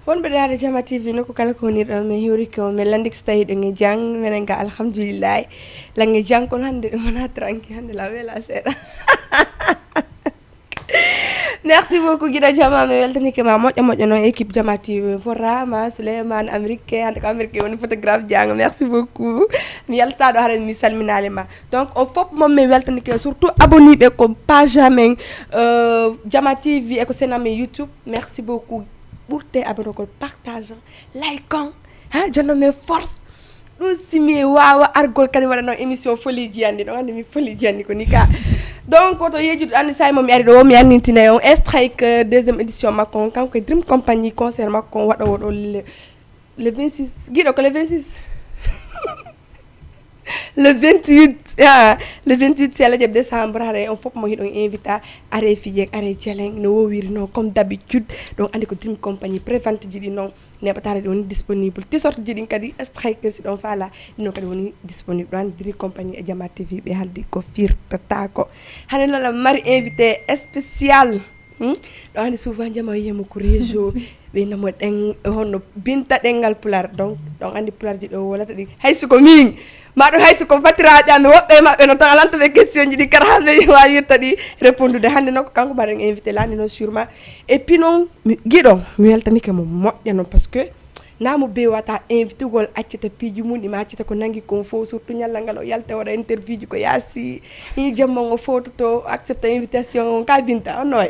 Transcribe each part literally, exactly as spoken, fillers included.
Wonɓe daade Jama T V nokku kala ko woni ɗon, min hiwri ko min lanndike so tawii ɗon e jam, menen ga alhamdulillahi. Lange jam kono hannde ɗum wonaa tranquille, hannde la wela seeɗa. Merci beaucoup giɗo Jama, mi weltanike ma moƴƴo moƴƴo noon équipe Jama T V, forama Souleymane américain, hannde ko américain woni photographe jaango. Merci beaucoup, mi yaltaɗo hara mi salminaali ma. Donc on fof moom min weltanike, surtout abonné ɓe ko page amen, euh, Jama T V e ko seen amen YouTube. Merci beaucoup. Ɓurte abonné ko partage, like on, ha jonno men force. Ɗum si mi waawa argol kadi waɗa noon émission foliji anndi, ɗon anndi mi foliji anndi ko ni ka. Donc woto yeejuɗo anndi, saay mo mi ari ɗo mi anndintinay on strike, euh, deuxième édition makko on, kanko e Dream Company, concert makko on waɗowo ɗo le, le vingt-six, giɗo ko le vingt-six. Le vingt-huit, ah, le vingt-huit si Allah jaɓi décembre, hare on fof mo hiɗon invita, are fijen, are jalen no wowiri noon comme d'habitude. Ɗon anndi ko Dream Company, prévente ji ɗi noon neɓataare ɗi woni disponible, t-shirt ji ɗin kadi strike si ɗon faala, ɗi noon kadi woni disponible. Ɗon anndi Dream Company e Jama T V ɓe haldi ko firtatako. Hannde noon aɗa mari invité spécial. Hmm? Ɗon anndi souvent Jama wiyemo ko réseau, ɓe namo ɗen honno Binta ɗenngal pular. Donc ɗon anndi pularji ɗo wolata ɗi, hay siko min ma ɗum, hay siko batiraɓe amen woɓɓe e maɓɓe no tan alanto ɓe question ji ɗi kara hannde wawirta ɗi répondude. Hannde noon ko kanko mbaɗen invité landi noon sûrement. Et puis noon mi giɗo mi weltanike mo moƴƴa noon, parce que namo be wata invité gol accata piiji mum ima accata ko nangi kon fof, surtout ñallal ngal o yalta waɗa interview ji ko yaasi. Hi jamma o fototo accepta invitation on ka Binta on noy.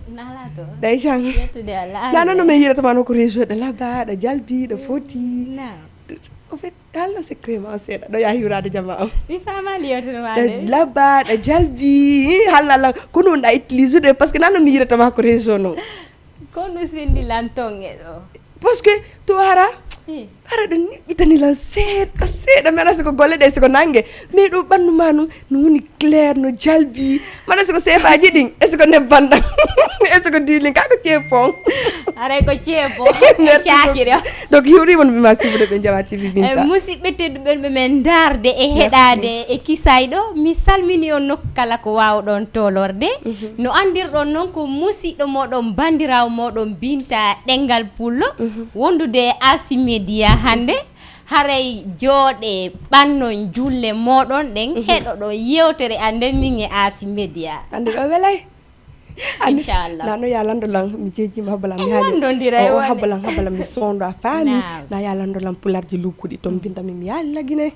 Nala to. Day jang. Yettude Allah. Na non no me yirata ma no ko réseau de laba da jalbi da foti. Na. Au fait, haalno secret ma seeɗa ɗo yaa hiwraade jama am. Mi faamaali yewtere ma de. Labba da jalbi. Haalna la ko non da utiliser de, parce que na non mi yirata ma ko réseau non. Ko no sendi lantonge ɗo. Parce que to ara ara ɗo niɓɓitani lan seeɗa seeɗa, mi ana siko golle ɗe siko nange, mais ɗo ɓannu ma non no woni clair no jalbi. Mana siko sefaji ɗin e siko nebban ɗan e siko dilin ka ko ceepon. Aray ko ceebo. Merci beaucoup. Donc hiwrima no ɓe ma sibude ɓe jawa T V Binta. Musidɓe tedduɓe ɓe men darde e heɗade e kisay ɗo, mi salmini on nokku kala ko wawɗon tolorde. No andirɗon noon ko musiɗɗo moɗon bandirawo moɗon Binta ɗengal pullo, wondude e Asi Media hannde. Haray jooɗe ɓannon julle moɗon ɗen heɗoɗon yewtere an nden min e Asi Media. Ande ɗo welay. Inchallah. Na no ya lando lan mi jeejima habala mi haali. Landondira o habala habala mi sondo a faami. Na ya lando lan pularji lugguɗi ton Binta mi mi yaali lagine.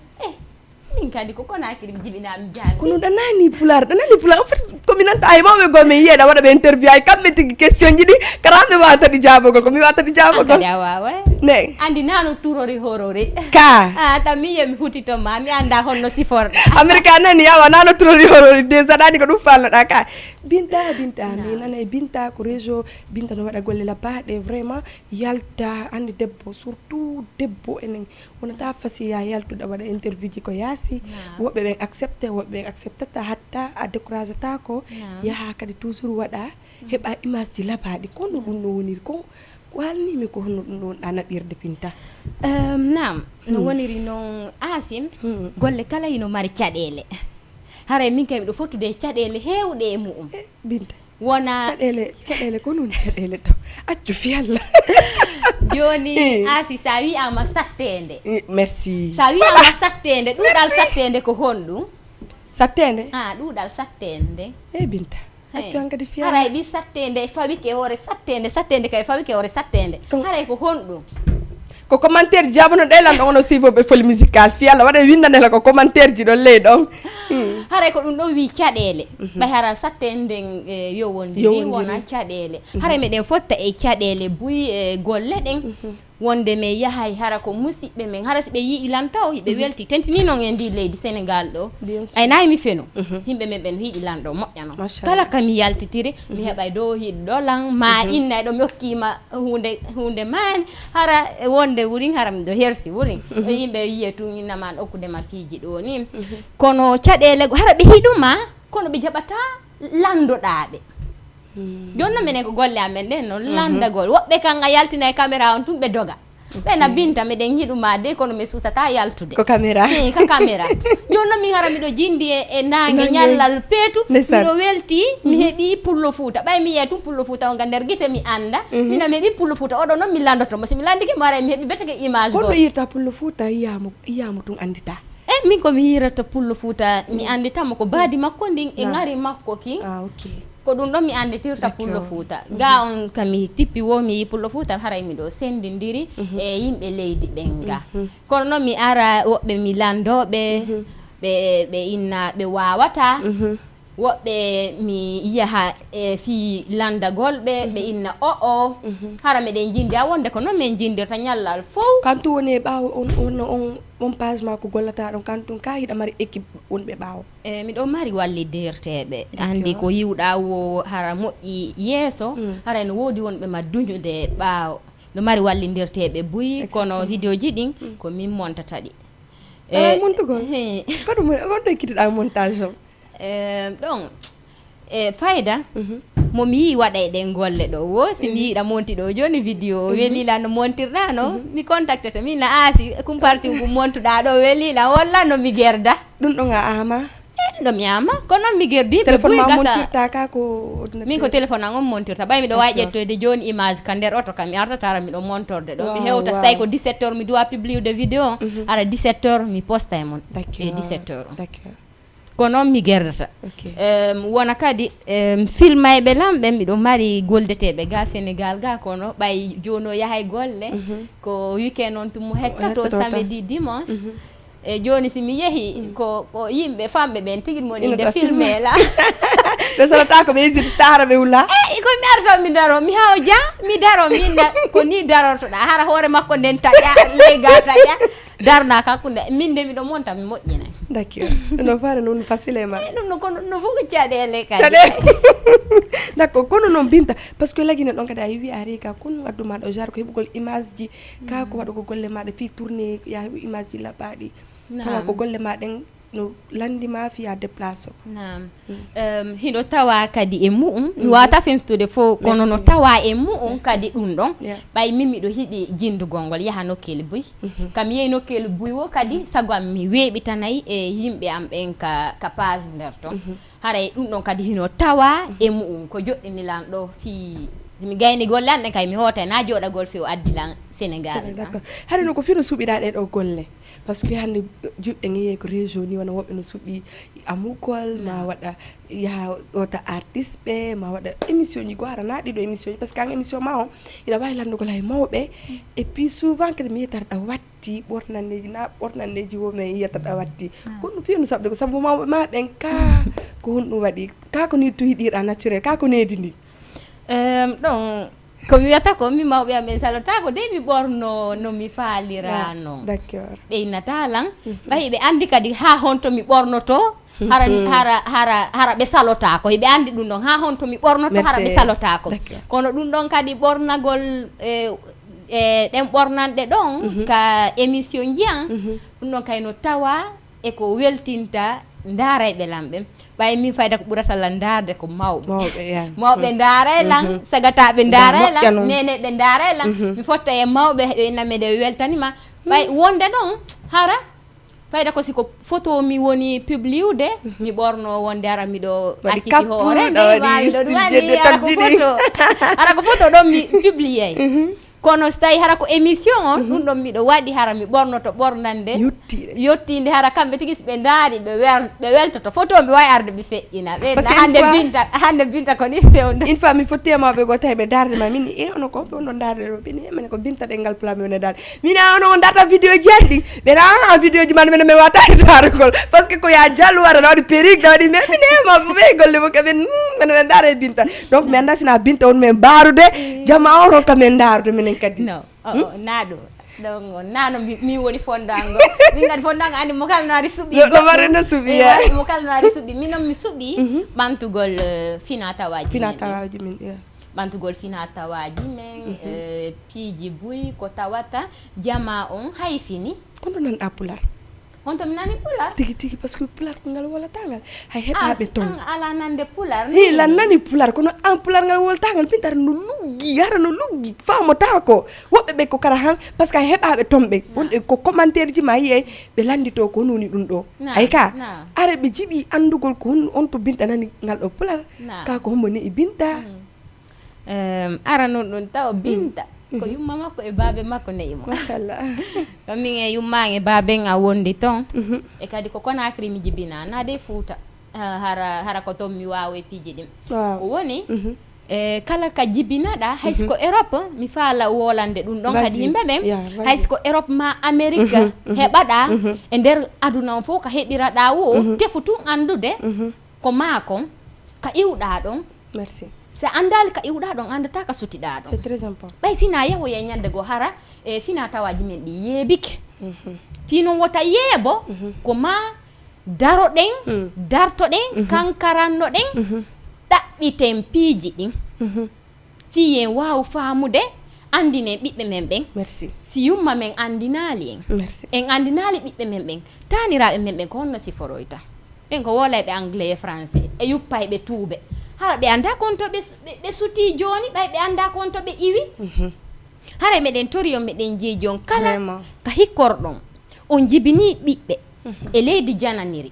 Min kadi ko Konakiri mi jibinami jande. Kono ɗa nani pular ɗa nani pular en fait ko mi nanta ay mawɓe goo min yiyeɗa waɗa ɓe interview ay kamɓe tigi question ji ɗi kara mi wawata ɗi jabogol ko mi wawata ɗi jabogol. Kadi a wawa. Ne andi nano turori horori ka a ta mi yemi hutito ma mi anda honno siforɗa. America nani yawa nano turori horori déjà ɗani ko ɗum falloɗa ka. Binta Binta mi nana e Binta ko réseau Binta no waɗa golle lappaɗe vraiment. Yalta andi debbo surtout debbo enen wonata fasiya yaltuɗa waɗa interview ji ko yaasi. Woɓɓe ɓen accepte woɓɓe ɓen acceptata hatta a décourage ta ko yaha kadi toujours waɗa heɓa image ji labaɗi kono ɗum no woniri ko. Ko halnimi ko honno ɗum ɗon ɗa naɓirde Binta? Naam no woniri noon Asim. Golle kala ino mari caɗeele. Haray min kay miɗo fottude e caɗeele heewɗe e mu'um. Binta wona caɗeele caɗeele ko noon caɗeele taw accu fiyalla. Jooni Asi sa wiyama satteende. Merci sa wiyama satteende ɗuɗal satteende ko honɗum? Satteende a ɗuɗal satteende. E Binta accu an kadi fiyalla. Haray ɗi satteende e fawike hoore satteende satteende kay fawike hoore satteende. Haray ko honɗum? Ko commentaire ji jabono ɗe lan ɗon ono suivoɓe foli musical fiyalla waɗa windanela ko commentaire ji ɗon ley ɗon. Haray ko ɗum ɗon wi caɗeele ɓay hara sattende nden e yo wondiri wona caɗeele. Haray meɗen fotta e caɗeele buy e golle ɗen. Wonde men yahay hara ko musiɓɓe men hara si ɓe yi'i lan taw hiɓe welti tentini non e ndi leydi Sénégal ɗo. Ay nayi mi feno. Yimɓe men ɓen hiɗi lan ɗo moƴƴano kala ka mi yaltitiri mi heɓay dow hiɗi ɗo lan ma inna e ɗo mi okkima hunde hunde mani hara wonde wurin hara miɗo hersi wurin. Yimɓe yiye tun innama an okkude ma piiji ɗo ni. Kono caɗeele hara ɓe hiɗuma kono ɓe jaɓata landoɗaɓe. Jonna menen ko golle amen ɗen non landagol woɓɓe kan a yaltina e caméra on tun ɓe doga. Ɓe na binta, meɗen yiɗu ma de, kono mi suusata yaltude. Ko caméra. Eyi, ka caméra. Jooni noon min hara miɗo jindi e, e naange. Naange. Ñallal peetu. Ndeysaan. Miɗo welti, mi heɓi pullo Fuuta. Ɓay mi yiya tun pullo Fuuta on ga nder gite mi annda. Mhm. Mina mi heɓi pullo Fuuta. Oɗo noon mi landoto mo. Si mi landike mo, haray mi heɓi beteke image. Ko goɗɗo. Yirta pullo Fuuta, yiya mo, yiya mo tun anndita. E min ko mi yirata pullo Fuuta, mi anndita mo ko baadi makko ndin e. Naam. Ŋari makko kin. Ah, ok. Ko ɗum ɗon mi annditirta. D'accord. Pullo Fuuta. Mhm. Ga on ka mi tippi wo mi yi pullo Fuuta, haray miɗo sendindiri. Mhm. E yimɓe leydi ɓen ga. Mhm. Kono noon mi ara woɓɓe mi landooɓe, mhm, ɓe, ɓe inna ɓe waawata. Mhm. Woɓɓe mi yaha e fii landagol ɓe, ɓe, mhm, inna o'o. Mhm. Hara meɗen jindi a wonde ko noon min jindirta ñallal fow. Kan tun woni e ɓaawo on, on, on, on page ma ko gollata ɗon, kan tun ka hiɗa mari équipe wonɓe ɓaawo? E, miɗo mari wallidirteeɓe. D'accord. Anndi ko yiwɗa wo hara moƴƴi yeeso, mm, hara ene woodi wonɓe ma duñude ɓaawo. No mari wallidirteeɓe buy, kono. Exactement. Vidéo ji ɗin, mm, ko min montata ɗi. Alaa e montugol? He. Ko ɗum woni, ko ɗum ekkitiɗa montage o? Ehm, ɗon, e, fayda, mhm, mo mi yii waɗa e ɗen golle ɗo, wo si mi, mhm, yiiɗa monti ɗo, jooni vidéo o, mhm, weli la no montirɗa no, mhm, mi contactete, min na aasi, kum parti ngu montuɗa ɗo, weli la, walla no mi gerda? Ɗum ɗon a ama? E, ɗum ɗo mi ama, ko noon mi gerdi, ɓe téléphone buy ma gasa. Montirta ka ko ordinateur? Min ko téléphone an on montirta, ɓay miɗo wawi. D'accord. Ƴettoyde jooni image ka nder oto kam, mi artata ara miɗo montorde ɗo, mi. Waaw, hewta, waaw. So tawi ko dix-sept heures mi duwa publiude vidéo on, mhm, ara dix-sept heures mi posta e mon. D'accord. E dix-sept heures. D'accord. Ko noon mi gerdata. Ok. Em, wona kadi, em, filmayɓe lan ɓe, miɗo mari goldeteɓe ga Sénégal ga, kono ɓay jooni o yahay golle, mhm, ko weekend on tun mo hettato, hettato tan. Samedi, dimanche. Mhm. E jooni si mi yehi, mm, ko, ko yimɓe famɓe ɓen tigi mo ni nde filme la. Ɓe salata ko ɓe hésitata hara ɓe wula. E, ko mi arata mi daro, mi hawja, mi daro, min na, ko ni darortoɗa. Hara hoore makko nden taƴa, ley ga taƴa. Darna ka kunde, min de miɗo monta, mi moƴƴinay. D'accord. Ɗum ɗo fare noon facile e ma. Eh, ɗum no kono, no fof ko caɗeele kadi. Caɗeele. D'accord, kono noon Binta, parce que lagine ɗon kadi a yewi a reega, kono addu ma ɗo genre ko heɓugol image ji, ka ko, mm, waɗugol golle maɗa fii tournée, ya heɓu image ji laɓɓaɗi. Tawa ko. Naam. Golle ma ɗen no landi ma fiya déplacé o. Naam. Mm. Em, hino tawa kadi e mu'um, mi, mhm, wawata fensude fof, kono no. Merci. Tawa e mu'um. Merci. Kadi ɗum ɗon. Yeah. Ɓay min miɗo hiɗi jindugol ngol yaha nokkeeli buy. Mhm. Kam yehi nokkeeli buy wo kadi, sago am mi weeɓitanay e yimɓe am ɓen ka, ka page nder ton. Mhm. Haray ɗum ɗon kadi hino tawa e, mhm, mu'um ko joɗɗini lan ɗo fii mi gayni golle an ɗen kay mi hootay na joɗagol few addi lan Sénégal. Sénégal, ah. D'accord. Haray no ko fino suɓiɗa ɗe ɗo golle? Parce que hannde juɗɗe nge yehi ko région ni, wona woɓɓe no suɓi amugol, ma. Naam. Waɗa yaha ɗota artiste ɓe, ma waɗa émission ji goo, hara na ɗiɗo émission ji, parce que an émission ma o, ina wawi landugol hay mawɓe. Mm. Et puis souvent kadi mi yetata ɗa watti ɓornandeji, na ɓornandeji wo mi yiyata ɗa watti. Ah. Ko ɗum fii no saɓde ko sabu mawɓe ma ɓen ka, ko honɗum waɗi? Ka ko ni tuyɗirɗa naturel, ka ko nedi ndi? Em, ɗon, ko mi wiyata ko, mi mawɓe am ɓen salotako de mi ɓorno no mi faalira. Ah, non. D'accord. Ɓe innata lan, mhm, ɓay ɓe andi kadi ha honto mi ɓornoto, hara, mhm, hara, hara, hara ɓe salotako. Hiɓe andi ɗum ɗon, ha honto mi ɓornoto, hara ɓe. Merci. Salotako. D'accord. Kono ɗum ɗon kadi ɓornagol, e, e, ɗen ɓornanɗe ɗon, mhm, ka émission njiyan, mhm, ɗum ɗon kay no tawa e ko weltinta ndaarayɓe lan ɓen. Ɓay min fayda ko ɓurata lan ndaarde ko mawɓe. Mawɓe, ya. Mawɓe, mm, ndaaray lan, mhm, sagataɓe ndaaray lan, moƴƴa non. Neneɓe ndaaray lan. Mhm. Mi fotta e mawɓe, ɓe inna mi de weltanima. Ɓay, mm, wonde ɗon, hara, fayda ko si ko photo mi woni publiude, mhm, mi ɓorno wonde hara miɗo waɗi acciti kappu, hoore, ɗo nde waɗi ma miɗo style duwani, je de hara ko tagdi ɗi. Photo. Hara ko photo ɗon mi publiyay. Mhm. Kono so tawi hara ko émission on, mhm, ɗum ɗon miɗo waɗi, hara mi ɓornoto ɓornande. Yottiinde. Yottiinde, hara kamɓe tigi so ɓe ndaari, ɓe wer-, ɓe weltoto. Photo mi wawi arde mi feƴƴina. Ɓe. Parce que na hannde une fois Binta, hannde Binta ko ni fewndo. Une fois mi fotti e mawɓe goo tawi ɓe ndaarde ma, min ni, e, ono ko, ɓe wonno ndaarde ɗo, ɓe ni, e, minen ko Binta ɗe ngal pula mi wona ndaarde. Min a ono on data vidéo ji addi. Ɓe na, a, vidéo ji man minen mi wata darugol. Parce que ko ya jallu wara, na waɗi perruque, na waɗi, mais min e mawɓe, ɓe golle mo kaɓe, mm, minen ɓe ndaara e Binta. Donc, mi annda sina Binta on men mbaarude, jama o ronka men ndaarude minen kadi. Non, o, o, hmm? Na ɗum. Ɗon on, na no mi, mi woni fondango. Min kadi fondango andi mo kala no ari suɓi. No, no mari no suɓi, eh, ya. Mo kala no ari suɓi. Min noon mi suɓi, mhm, ɓantugol, eh, fina tawaaji men ɗin. Fina tawaaji men, ya. Ɓantugol fina tawaaji men, mhm, eh, piiji buy ko tawata jama on hayfini. Kono nan ɗa pular? Honto mi nani pular? Tigi tigi, parce que pular ko ngal wolatangal. Hay heɓaɓe ton. Ah, si an ala nande pular. Hi, ni lan nani pular, kono an pular ngal wolatangal, pintar no lu. Luggi, hara no luggi, faamotaako. Woɓɓe ɓe ko kara han, parce que a heɓaaɓe ton ɓe. Wonɓe ko commentaire ji ma yiyay, ɓe lannditoo ko honɗun woni ɗun ɗoo. Ay ka, ara ɓe jiɓii anndugol ko hon, on to Binta nani ngal ɗoo pular. Ka ko hombo ne'i Binta. Ara non ɗun taw Binta. Ko yumma makko e baabe makko ne'i mo. Machallah. Ko min e yumma an e baaben a wondi ton. E kadi ko Conakry mi jibinaa, naa dey Fuuta. Hara, hara ko ton mi waawi piiji ɗin. Ko woni, e kala ka jibinaɗaa, hay si ko Europe, mi faala wolande ɗun ɗon kadi yimɓe ɓen, hay si ko Europe maa Amerique heɓaɗaa e nder aduna on fow ka heɗiraɗaa woo, tefu tun anndude ko maa kon, ka iwɗaa ɗon. Merci. Si a anndaali ka iwɗaa ɗon, a anndataa ka sutiɗaa ɗon. C'est très important. Ɓay si naa yahoyay ñannde goo hara e finaa tawaaji men ɗin yeebike. Fii non wota yeebo, ko maa daroɗen, dartoɗen, kankarannoɗen, ɗaɓɓiten piiji ɗin. Fii en waawu faamude, anndinen ɓiɓɓe men ɓen. Merci. Si yumma men anndinaali en, merci, en anndinaali ɓiɓɓe men ɓen, taaniraaɓe men ɓen ko honno siforoyta? Ɓen ko woolayɓe anglais e français, e yuppayɓe tuube. Hara ɓe anndaa kon to ɓe, ɓe, ɓe sutii jooni, ɓay ɓe anndaa kon to ɓe iwi? Haray meɗen tori on, meɗen jeeji on kala ka hikkorɗon. On jibinii ɓiɓɓe e leydi jananiri.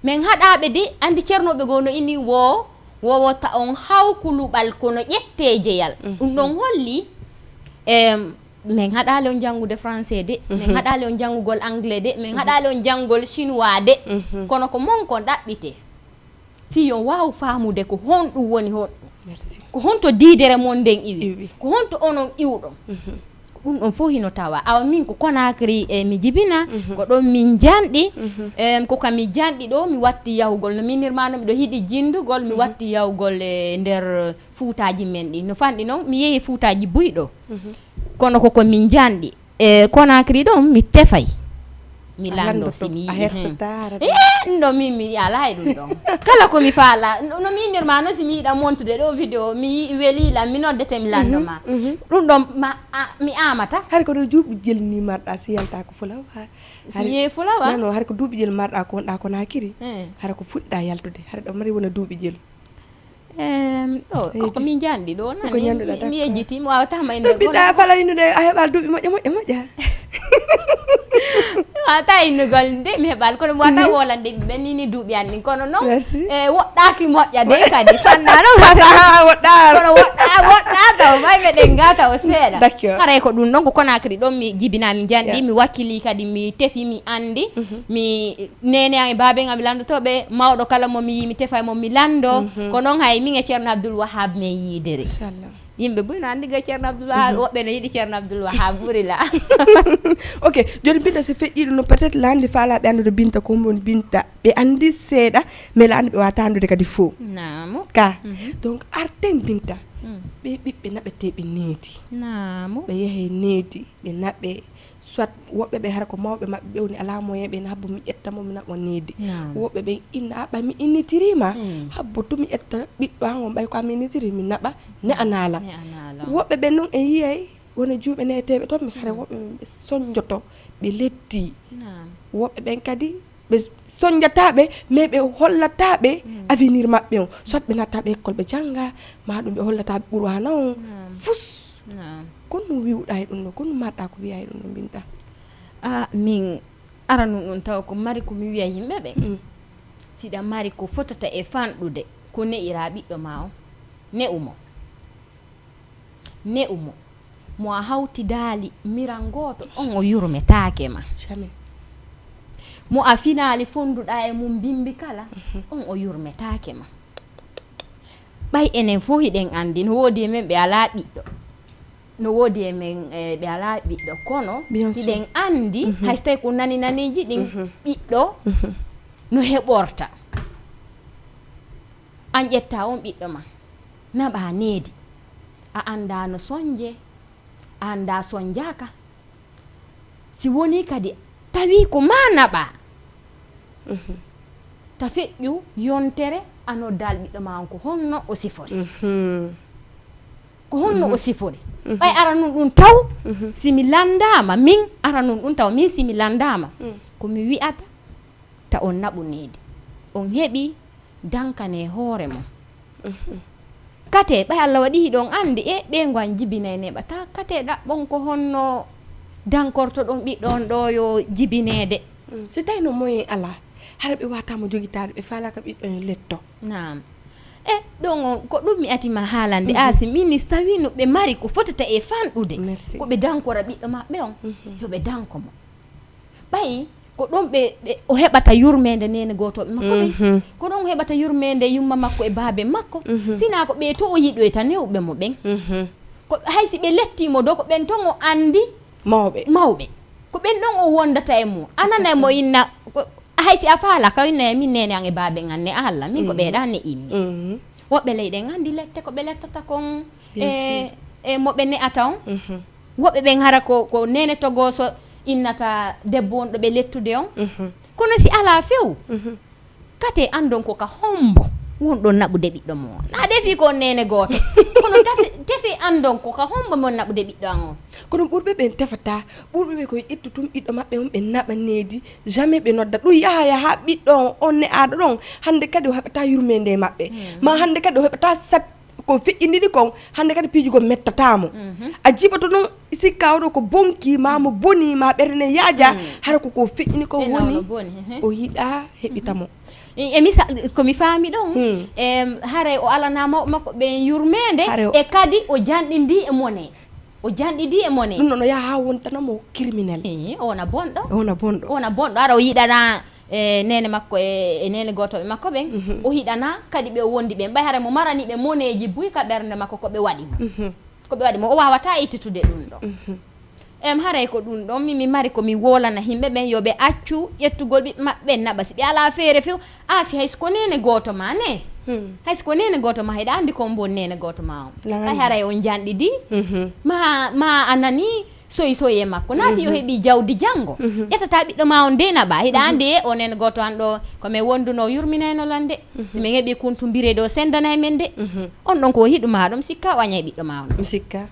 Men haɗaaɓe de, anndi cernooɓe goo no inni woo, woo wota on hawku luɓal kono ƴettee jeyal. Ɗun ɗon holli, em, men haɗaali on janngude français de, men haɗaali on janngugol anglais de, men haɗaali on janngugol chinois de. Kono ko mon kon ɗaɓɓitee. Fii yo waawu faamude ko honɗun woni honɗun. Merci. Ko honto diidere mon nden iwi? Iwi. Ko honto onon iwɗon? Ko ɗun ɗon fow hino tawaa. Awa min ko Conakry e mi jibinaa, ko ɗon min janɗi. Em, ko ka mi janɗi ɗoo, mi watti yahugol. No mi innirmaa non, miɗo yiɗi jinndugol, mi watti yahugol e nder fuutaaji men ɗin. No fanɗi non, mi yehi fuutaaji buy ɗoo. Kono ko ko min janɗi. E Conakry ɗon mi tefay. Mi lanndo si mi yiɗi. Ɗun ɗon min mi alaa e ɗun ɗon. Kala ko mi faala, no, no mi innirmaa non si mi yiɗa montude ɗoo vidéo, mi yi'i welii lan, mi noddete mi lanndo maa. Ɗun ɗon ma, a, mi aamata. Hari ko ɗoo duuɓi jel ni marɗaa si yaltaa ko fulawa. Si mi yehi fulawa? Non, non, hari ko duuɓi jel marɗaa ko wonɗaa Conakry. Hara ko fuɗɗaa yaltude. Hara ɗoo mari wona duuɓi jel. Em, ɗoo, ko min janɗi ɗoo, nani? Mi yejjiti, mi waawataa ma innugol. Ɗaɓɓiɗaa fala innude, a heɓaali duuɓi moƴƴa, moƴƴa, moƴƴa. Mi waawataa innugol de, mi heɓaali, kono mi waawataa wolande ɓiɓɓe ɓen ni, ni duuɓi an ɗin. Kono non, e, woɗɗaaki moƴƴa de kadi, fanɗaa non. Woɗɗaa. Kono woɗɗaa, woɗɗaa taw, may meɗen ngata o seeɗa. Haray ko ɗun ɗon, ko Conakry ɗon mi jibinaa, mi janɗi, mi wakkilii kadi, mi tefi, mi anndi, mi Neene an e baaben an mi lanndotoo ɓe, mawɗo kala mo mi yii mi tefa e mon mi lanndoo. Ko non hay min e Ceerno Abdul Wahab men yiidiri. Yimɓe buy no anndi gay Ceerno Abdul Wahab, woɓɓe no yiɗi Ceerno Abdul Wahab ɓuri la. Ok, jooni Binta si feƴƴii ɗum no peut-être laandi faalaaɓe anndude Binta ko woni Binta. Ɓe anndi seeɗa, mais laandi ɓe waata anndude kadi fof. Naamu. Ka. Donc arten Binta. Ɓe ɓiɓɓe naɓeteeɓe needi. Naamu. Ɓe yahe needi, ɓe naɓe. Soit woɓɓe ɓe hara ko mawɓe maɓɓe ɓe woni alaa moyen ɓe ina habbo mi ƴetta mo mi naɓa needi. Woɓɓe ɓe inna a ɓay mi innitiriima habbo to mi ƴetta ɓiɗɗo an on ɓay ko a mi innitiri mi naɓa ne a naala. Woɓɓe ɓe noon en yiyay wona juuɓe neeteeɓe toon mi hara woɓɓe ɓe ɓe soñjoto ɓe letti. Woɓɓe ɓen kadi ɓe soñjataa ɓe mais ɓe hollataa ɓe avenir maɓɓe on soit ɓe natta ɓe école ɓe jannga ma ɗum ɓe hollataa ɓe qur'aana on fus. Kono wiwɗa e ɗum ɗo kono marɗa ko wiya e ɗum ɗo mbinta? A min aranun ɗum tawa ko mari ko mi wiya yimɓe ɓe siɗa mari ko fotata e fanɗude ko ne'ira ɓiɗɗo ma on ne'u mo. Ne'u mo mo a hawtidaali miran gooto on o yurmetaake ma. Mo a finaali fonduɗa e mum mbimbi kala on o yurmetaake ma. Ɓay enen fof hiɗen anndi no woodi e men ɓe alaa ɓiɗɗo. No woodi e men ɓe alaa ɓiɗɗo kono hiɗen anndi hay so tawi ko nani naniiji ɗin ɓiɗɗo no heɓorta. An ƴetta on ɓiɗɗo ma naɓa needi a annda no sonje a annda sonjaaka. Si wonii kadi tawii ko maa naɓaa ta feƴƴu yontere a noddaali ɓiɗɗo maa on ko honno o sifori? Ko honno o sifori? Ɓay aranun ɗum taw si mi lanndaama min aranun ɗum taw min si mi lanndaama ko mi wi'ata ta on naɓu needi on heɓii dankane hoore mon. Kate, ɓay Allah waɗi hiɗon anndi, e ɓeyngu an jibinay neeɓata. Kate, ɗaɓɓon ko honno dankortoɗon ɓiɗɗo on ɗo yo jibineede? Mm. Si tawi no moyen alaa, hara ɓe wata mo jogitaade, ɓe faalaka ɓiɗɗo on letto. Naam. E ɗon on, ko ɗum mi ati ma haalande, Mhm. Aasi, min, si tawi no ɓe mari ko fotata e fanɗude, Merci. Ko ɓe dankora ɓiɗɗo maɓɓe on, Mhm. Yo ɓe danko mo. Ɓay ko ɗon ɓe, ɓe, o heɓata yurmeende neene gootooɓe makko ɓen. Mhm. Ko ɗon o heɓata yurmeende yumma makko e baabe makko. Mhm. Sinaa ko ɓe to o yiɗoyta newɓe mo ɓen. Mhm. Ko hay si ɓe lettii mo do, ko ɓen ton o anndi Mawɓe. Mawɓe. Ko ɓen ɗon o wondata e mum. A nanay mo inna, ko, hay si a faala ka inna e min neene an e baabe an ne Allah, min ko Mhm. Ɓe ɗa ne immi. Mhm. Woɓɓe leyɗe en anndi lette ko ɓe lettata kon, Bien e, sûr. E mo ɓe ne'ata on. Mhm. Woɓɓe ɓen hara ko, ko neene togooso innata debbo wonɗo ɓe lettude on. Mhm. Kono si alaa few, Mhm. Kate anndon ko ka hombo wonɗon naɓude ɓiɗɗo mo on. Na defi ko neene gooto. Kono tafi, tefi anndon ko ka hombo mon naɓude ɓiɗɗo an on. Kono ɓurɓe ɓen tefata, ɓurɓe ɓe koye ƴettu tun ɓiɗɗo maɓɓe on ɓe naɓa needi, jamais ɓe nodda. Ɗum yaha yaha ɓiɗɗo on, on ne aɗo ɗon, hannde kadi o heɓata yurmeende e maɓɓe. Hmm. Ma hannde kadi o heɓata sat ko feƴƴinɗini kon, hannde kadi piiji goo mettata mo. Mhm. A jiɓoto non sikka oɗo ko bonki, ma mo boni, ma ɓernde ne yaaja, Hmm. Hara ko ko feƴƴini kon E non, woni, no boni, ehe. O yiɗa heɓita mo. E, e misa-, ko mi faami ɗon, Hmm. Em, haray o alana mawɓe makko ɓen yurmeende, Haray o e kadi o janɗindi e mone. O janɗidi e mone. Ɗum noon o yaha haa wontana mo criminel. Eh, o wona bonɗo. O wona bonɗo. O wona bonɗo. Ara o yiɗana, eh, neene makko e, e neene gootooɓe makko ɓen. Mhm. O yiɗana kadi ɓe o wondi ɓen. Ɓay hara mo marani ɓe moneeji buy ka ɓernde makko ko ɓe waɗi mo. Mhm. Ko ɓe waɗi mo. O waawataa ittitude ɗum ɗo. Mhm. Em, haray ko ɗum ɗon min mi mari ko mi wolana yimɓe ɓen yo ɓe accu ƴettugol ɓiɓɓe maɓɓe ɓen naɓa. Si ɓe alaa feere few, a si hay si ko neene gooto ma ne. Hmm. Hay si ko neene gooto ma, hiɗa anndi ko on bon neene gooto ma on. Laŋ Hay anndi. Haray on janɗidi. Mhm. Ma, ma a nani soyi soyi e makko. Na fi yo Mhm. Heɓi jawdi janngo. Mhm. Ƴettata ɓiɗɗo ma on de naɓa. Hiɗa Mhm. Anndi e o neene gooto an ɗo ko men wonduno yurminayno lan de. Mhm. Si men heɓi kuntumbire ɗo sendanay men de. Mhm. On ɗon ko hiɗu ma ɗum sikka o añay ɓiɗɗo ma on. Mi sikka.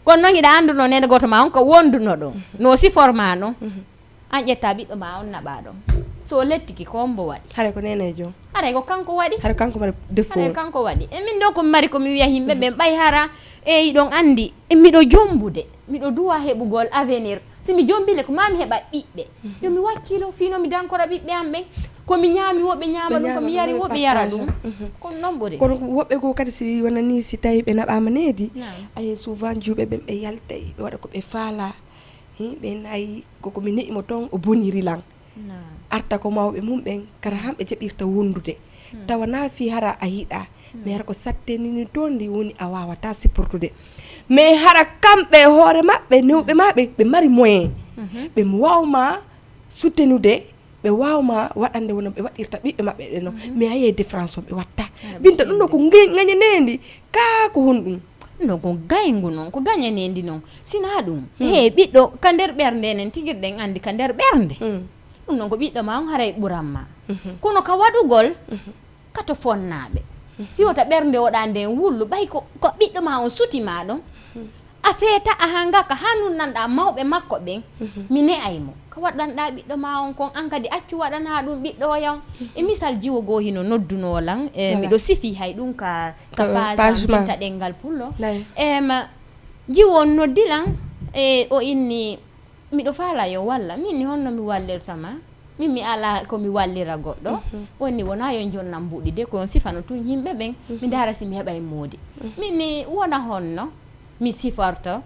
Kono noon hiɗa annduno neene gooto ma on ko wonduno ɗon. Mhm. No sifor ma non. Mhm. An ƴetta ɓiɗɗo ma on naɓa ɗon. So lettiki ko hombo waɗi? Haray ko neneejo. Haray ko kanko waɗi. Haray kanko mari défaut. Haray kanko waɗi. E min ɗo ko mi mari ko mi wiya yimɓe ɓen ɓay hara e hiɗon anndi e miɗo jombude. Miɗo duwa heɓugol avenir. Si mi jombile ko ma mi heɓa ɓiɓɓe. Mhm. Yo mi wakkilo fino mi dankora ɓiɓɓe am ɓen. Ko mi ñaami woɓɓe ñaama Ɓe ɗum, ko ñaama mi yari ɗum, woɓɓe yara partage. Ɗum. Mhm. Kono noon ɓuri. Kono woɓɓe goo kadi si wona ni si tawi ɓe naɓaama needi, Naam. Aye souvent jiwɓe ɓen ɓe yaltay, ɓe waɗa ko ɓe faala. Hi, ɓe nayi ko ko mi ne'i mo toon, o boniri lan. Naam. Arta ko mawɓe mum ɓen, kara han ɓe jaɓirta wondude. Hmm. Tawa na fii hara a yiɗa, Hmm. Mais hara ko satteni ni toon ndi woni a waawata supportude. Mais hara kamɓe e hoore maɓɓe, newɓe maɓɓe, ɓe mari moyen. Mhm. Ɓe waawma soutenude, ɓe waawma waɗande wona ɓe waɗirta ɓiɓɓe maɓɓe ɓe no. Mhm. Mais a yiyay différence o ɓe watta. Hara ɓe Binta ɗum ɗo ko nge-, ngañaneendi, kaa ko honɗum? Ɗum ɗo ko gayngu non, ko gañaneendi non. Sinaa ɗum, Hmm. He ɓiɗɗo ka nder ɓernde enen tigirɗen anndi ka nder ɓernde. Hmm. Ɗum non ko ɓiɗɗo ma on haray ɓuran ma. Mhm. Kono ka waɗugol, Mhm. Ka to fonnaaɓe. Mhm. Fiyota ɓernde woɗaa nden wullu, ɓay ko, ko ɓiɗɗo ma on suti ma ɗon. Mhm. A feeta a hanga ka hanun nanɗaa mawɓe makko ɓen. Mhm. Mi ne'ay mo. Ka waɗanɗaa ɓiɗɗo ma on kon, an kadi accu waɗanaa ɗum ɓiɗɗo oya on. E misal jiwo goo hino noddunoo lan, e, Voilà. Miɗo sifi hay ɗum ka, ka Ko page page am, ma. Binta Ɗenngal Pullo. Nayi. Em, jiwo on noddi lan, e, o inni, Miɗo faala yo walla. Min ni honno mi wallirta ma? Min mi alaa ko mi wallira goɗɗo. Mhm. Woni wonaa yo njonnam mbuɗi de, ko on sifano tun yimɓe ɓen. Mhm. Mi ndaara si mi heɓay moodi. Mhm. Min ni wona honno mi siforto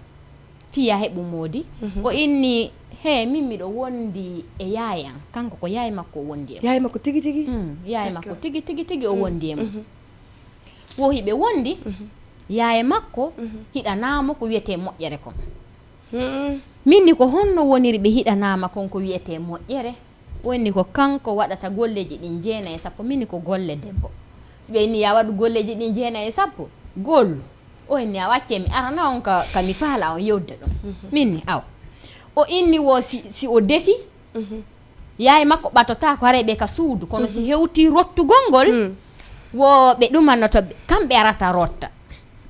fiya heɓu moodi. Mhm. O inni, he, min miɗo wondi e yaay an. Kanko ko yaay makko o wondi e mum. Yaay makko tigi tigi? Mm, yaay makko D'accord. Tigi tigi tigi o Mm, wondi e mum. Mhm. Wo hiɓe wondi, Mhm. Yaay makko Mhm. Hiɗanaa mo ko wiyetee moƴƴere kon. Hmm. Min ni ko honno woniri ɓe hiɗanaama kon ko wiyetee moƴƴere? Woni ko kanko waɗata golleeji ɗin jeenayi e sappo, min ni ko golle debbo. Si ɓe inni ya waɗu golleeji ɗin jeenayi e sappo, gollu. O inni a waccee mi arana on ka, ka mi faala on yewde ɗon. Mhm. Min ni aw. O inni wo si, si o defi, Mhm. Yaay makko ɓatotaako, haray ɓe ka suudu, kono si Mhm. Hewtii rottugol ngol, Hmm. Wo ɓe ɗumanoto ɓe, kamɓe arata rotta.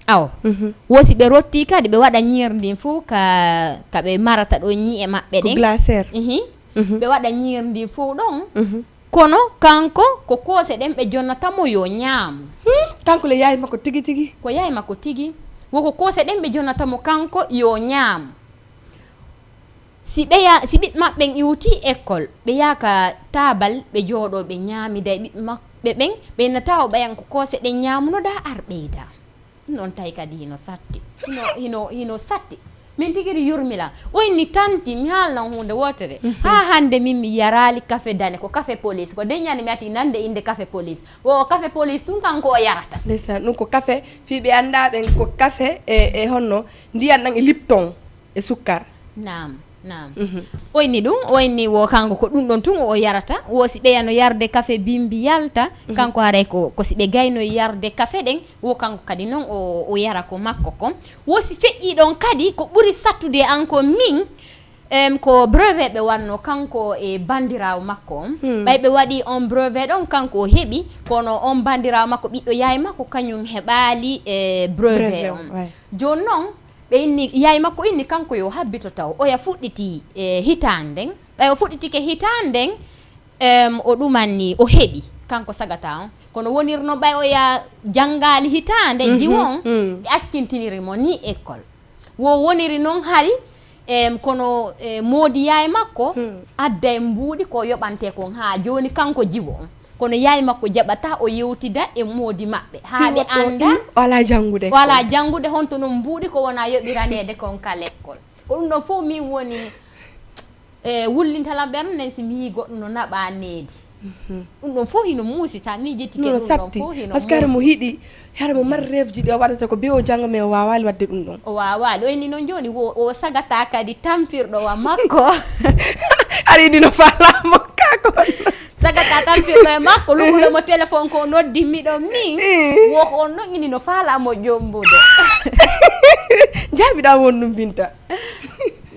Awo. Mhm. Wo si ɓe rottii kadi, ɓe waɗa ñiiri ndin fow ka, ka ɓe marata ɗo ñi'e maɓɓe Ko ɗen. Glacière. Ihi. Mhm. Ɓe waɗa ñiiri ndin fow ɗon. Mhm. Kono kanko, ko koose ɗen ɓe jonnata mo yo ñaamu. Kanko le yaay makko tigi tigi. Ko yaay makko tigi. Woko koose ɗen ɓe jonata mo kanko yo ñaam. Si ɓe ya, si ɓiɓɓe maɓɓe ɓen iwti école, ɓe yaaka taabal, ɓe jooɗoo, ɓe ñaamida e ɓiɓɓe maɓɓe ɓen, ɓe innata o ɓayan ko koose ɗen ñaamunoɗaa, ar ɓeydaa. Ɗum ɗon tawi kadi hino satti. Hino, hino, hino satti. Min tigi ri yurmila. O inni tanti, mi haalnan huunde wootere. Mhm. Haa hannde min mi yaraali kafe dane, ko kafe police. Ko nden ñande mi ati nande innde kafe police. Wo kafe police tun kanko o yarata. Ndeysaan, ɗum ko kafe, fii ɓe anndaa ɓen ko kafe e, e honno, ndiyan ɗan e Lipton e sukkar. Naam, naam. Mhm. O inni ɗum, o inni wo kanko ko ɗum ɗon tun o yarata. Wo si ɓe yano yarde kafe bimbi yalta, mhm, kanko haray ko, ko si ɓe gaynoyi yarde kafe ɗen, wo kanko kadi non o, o yara ko makko kon. Wo si feƴƴi ɗon kadi, ko ɓuri sattude an ko min, em, ko brevet ɓe wanno kanko e bandiraawo makko on. Hmm. Ɓay ɓe waɗi on brevet ɗon, kanko o heɓi, kono on bandiraawo makko ɓiɗɗo yaay makko, kañum heɓaali e brevet on. Brevet, ouais. Jooni non, ɓe inni, yaay makko inni kanko yo habbito taw. Oya fuɗɗiti e hitaande nden. Ɓay o fuɗɗitike hitaande nden, em, o ɗumanni, o heɓi, kanko sagata on. Kono woniri non ɓay oya janngaali hitaande, mhm, jiwo on, mm, ɓe accintiniri mo ni école. Wo woniri non hari, em, kono, e, moodi yaay makko, hmm, adda e mbuuɗi ko yoɓante kon haa jooni kanko jiwo on. Kono yaay makko jaɓata o yewtida e moodi maɓɓe. Haa ɓe annda o alaa janngude. O alaa janngude, honto non mbuuɗi ko wona yoɓiraneede kon ka lekkol. Ko ɗum ɗon fof min woni, e, wullintalan ɓernde nden si mi yii goɗɗo no naɓa needi. Mhm. Ɗum ɗon fof hino muusi, sa miijitike ɗum ɗon fof hino muusi. Parce que hara mo hiɗi, hara mo mari rêve ji ɗi o waɗata ko be o jannga, mais o waawaali waɗde ɗum ɗon. O waawaali. O inni noon jooni, wo, o sagata kadi tampirɗo wa makko. Ari ɗi no faalaa mo kako. Sagata tampirɗo e makko, luɓuɗo mo téléphone ko noddi miɗo min. Eh. Wo ko on noon ini no faalaa mo jombude. Jaabiɗaa won ɗum Binta.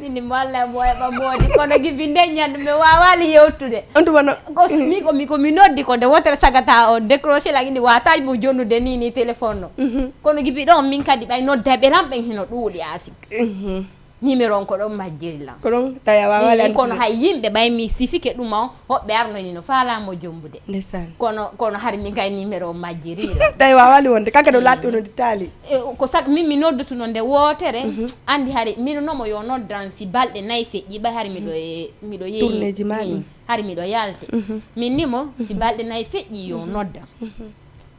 Mini mo Allah mo heɓa moodi, kono gibi nden ñande mi waawaali yewtude. On tuma no. Ko s-, mi ko, mi ko mi noddi ko nde wotere sagata o décroché la ini wata mo jonnude ni ni téléphone no. Mhm. Kono gibi ɗon min kadi ɓay nodda ɓe lam ɓen hino ɗuuɗi asik. Mhm. Numéro on ko ɗon majjiri lan. Ko ɗon tawi a waawaali. Ni, andude. Kono hay yimɓe ɓay mi sifike ɗum on, hoɓɓe arno ni no faalaa mo jombude. Ndeysaan. Kono, kono hari min kay numéro on majjiri lan. Tawi waawaali wonde, kanka ɗo laati ono taali. E, ko sag-, min mi noddutuno nde wootere, mhm, anndi hari mino nomo yo noddan si balɗe nayi feƴƴi, ɓay hari miɗo e, miɗo yeeyi. Tournéeji maa ɗin. Hari miɗo yalte. Mhm. Min nimo, si balɗe nayi feƴƴi yo noddan. Mhm.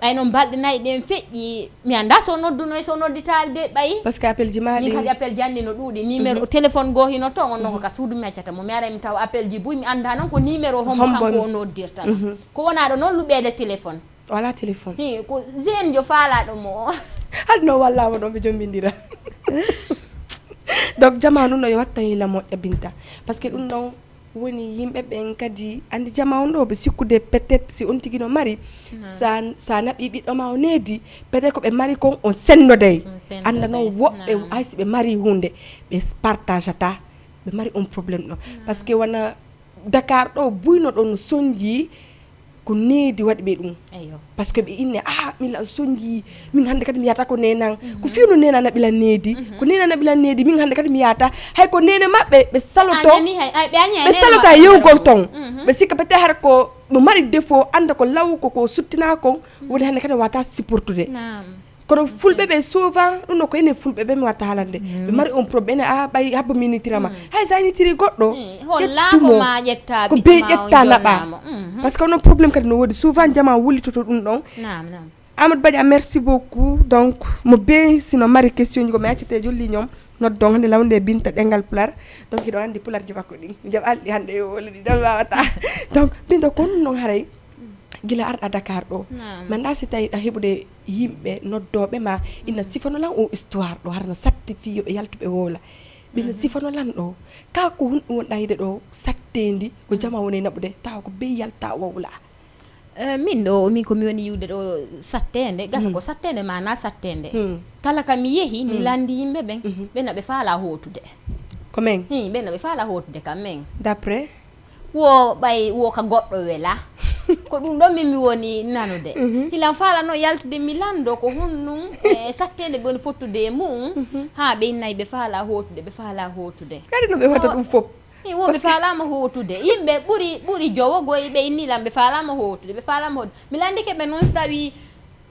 Ɓay noon balɗe nayi ɗen feƴƴi, mi annda so nodduno e so nodditaali de ɓay. Parce que appel ji maa ɗin. Min kadi appel ji anni no ɗuuɗi. Numéro, mhm, téléphone goo hino toon, on noon ko, mhm, ka suudu mi accata mo. Mi ara mi tawa appel ji buy, mi annda noon ko numéro hombo kanko o noddirta. Mhm. Ko wonaa ɗo noon luɓeede téléphone. Wala téléphone. Hi, ko jeune jo faalaɗo mo. Hade no wallama ɗon ɓe jombindira. Donc, jamaanu no yo watta hila moƴƴa Binta. Parce que ɗum ɗon woni yimɓe ɓen kadi, andi jamaanu ɗo ɓe sikkude peut-être si on tigi no mari, sa, sa naɓi ɓiɗɗo ma o needi, peut-être ko ɓe mari kon on sennoday. On sennoday. Anda noon woɓɓe, naam, hay si ɓe mari hunde, ɓe partagata, ɓe mari on problème ɗo. Naam. Parce que wona Dakar ɗo buyno ɗon no sonji ko needi waɗi ɓe ɗum. Eyo. Parce que ɓe inne, ah, min lan sonji, min hannde kadi mi yahata ko nenan. Mhm. Ko fewndo nenan naɓila needi. Mhm. Ko nenan naɓila needi, min hannde kadi mi yahata. Hay ko nene maɓɓe, ɓe saloto. Anani hay, ay, ɓe anani ɓe salota maɓɓe yewgol ton. Mhm. Ɓe sikka peut-être hara ko mo mari défaut, anda ko law ko, ko suttina kon, mhm, woni hannde kadi wata supportude. Naam. Kono fulɓe ɓe souvent, ɗum no ko enen fulɓe ɓe mi watta haalande. Mm. Ɓe mari on problème, ene a ɓay habbo minitirama. Mm. Hay sa initiri goɗɗo, mm, holla ƴettu ko mo, ma ƴetta ko ɓiɗɗo be ma on ƴetta naɓa. Jonnamo. Mhm. Parce que onon problème kadi no woodi. Souvent jama wullitoto ɗum ɗon. Naam, naam. Amadou Badia, merci beaucoup. Donc, mo be sino mari question ji ko mi accete jolli ñoom. Noddon hannde lawnde Binta ɗengal Pular. Donc, hiɗo anndi Pular ji makko ɗin. Mi jaɓaali ɗi hannde yo wolude ɗon wawata. Donc, Binta ko ɗum ɗon haray. Gila arɗa Dakar ɗo. Naam. Mi annda si tawi ɗa heɓude yimɓe noddooɓe ma, ina, mhm, sifano lan o histoire ɗo, hara no satti fii yo ɓe yaltu ɓe wowla. Ɓe no, mhm, sifano lan ɗo. Ka ko honɗum wonɗa yiɗde ɗo satteendi, ko, mhm, jama woni naɓude, tawa ko bey yalta wowla. Eh, min ɗo, min ko mi woni yiwde ɗo satteende, gasa, mhm, ko satteende ma na satteende. Hmm. Kala ka mi yehi, mi, hmm, lanndi yimɓe ɓen, mhm, ɓe na ɓe faala hootude. Ko men? Hi, ɓe na ɓe faala hootude kam men. D'après? Wo ɓay, wo ka goɗɗo wela. Ko ɗum ɗon min mi woni nanude. Mhm. Hilan faala no yaltude mi lanndo ko hunnum, e satteende ɓe woni fottude e mum. Mhm. Haa ɓe innayi ɓe faala hootude, ɓe faala hootude. Kadi no ɓe wata ɗum fof. Hi, wo ɓe faalaama hootude. Yimɓe ɓuri, ɓuri jowo goy ɓe inni lan ɓe faalaama hootude, ɓe faalaama hootude. Mi lanndike ɓe noon so tawi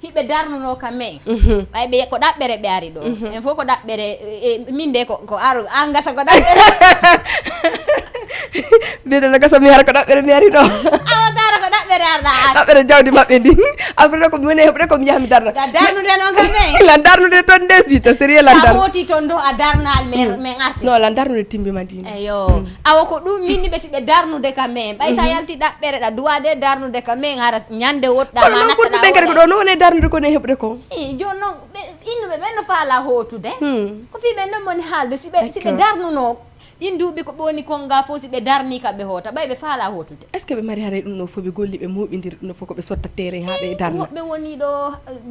Hiɓe darnuno ka men. Ɓay ɓe ko ɗaɓɓere ɓe ari ɗo. En fof ko ɗaɓɓere, e, min de ko, ko aro an gasa ko ɗaɓɓere. Mbiɗa no gasa mi hara ko ɗaɓɓere mi ari ɗo. Awa dara ko ɗaɓɓere arɗa an. Ɗaɓɓere jawdi maɓɓe ndi. Après ko minen heɓude ko mi yaha mi darna. Ga darnude noon ka men. Lan darnude toon nde fita sérieux lan Sa darna. Hoti toon ɗo a darnal men, men arti. Non lan darnude timbi ma dina. Eyo. Awa ko ɗum min ni ɓe si ɓe darnude ka men. Ɓay sa yalti ɗaɓɓere ɗa duwa de darnude ka men hara ñande woɗɗa Kono non ɓurɓe ɓen kadi ko ɗo no wone darnude ko ne heɓude ko. Eyi, jooni noon ɓe innuɓe ɓen no faala hootude. Ko fii ɓen noon moni haalde si ɓe si ɓe D'accord. Darnuno ɗin duuɓi ko ɓe woni kon ga fof si ɓe darni ka ɓe hoota ɓay ɓe faala hootude. Est ce que ɓe mari haray ɗum ɗo fof ɓe golli ɓe moɓidiri ɗum ɗo fof ko ɓe sotta terrain ha ɓe darna. Woɓɓe woni ɗo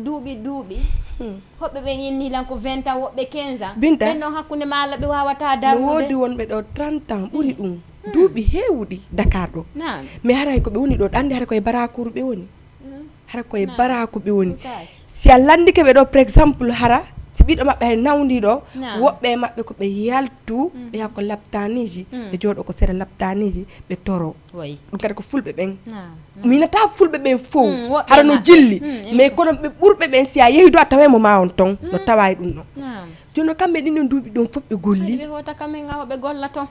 duuɓi duuɓi. Hoɓɓe ɓen inni lan ko vingt ans woɓɓe quinze ans. Binta. Ɓen noon hakkunde maalla ɓe wawata No darnude. Woodi wonɓe ɗo trente ans ɓuri ɗum duuɓi heewuɗi Dakar ɗo. Naam. Mais haray ko ɓe woni ɗo ɗo andi haray koye barakuru ɓe woni. Hara koye baraku ɓe woni. Si a landike ɓe ɗo par exemple hara si ɓiɗɗo maɓɓe hay nawdiɗo woɓɓe e maɓɓe ko ɓe yaltu ɓe yaha ko laptaniji ɓe jooɗo ko sera laptaniji ɓe toro. Ɗum kadi ko fulɓe ɓen. Minata fulɓe ɓen fow hara no jilli mais kono ɓe ɓurɓe ɓen si a yehi do a taway mo ma on ton no taway ɗum ɗon. Jooni kamɓe ɗin ɗon duuɓi ɗon fof ɓe golli. Ɓe hoota kamen awa ɓe golla ton.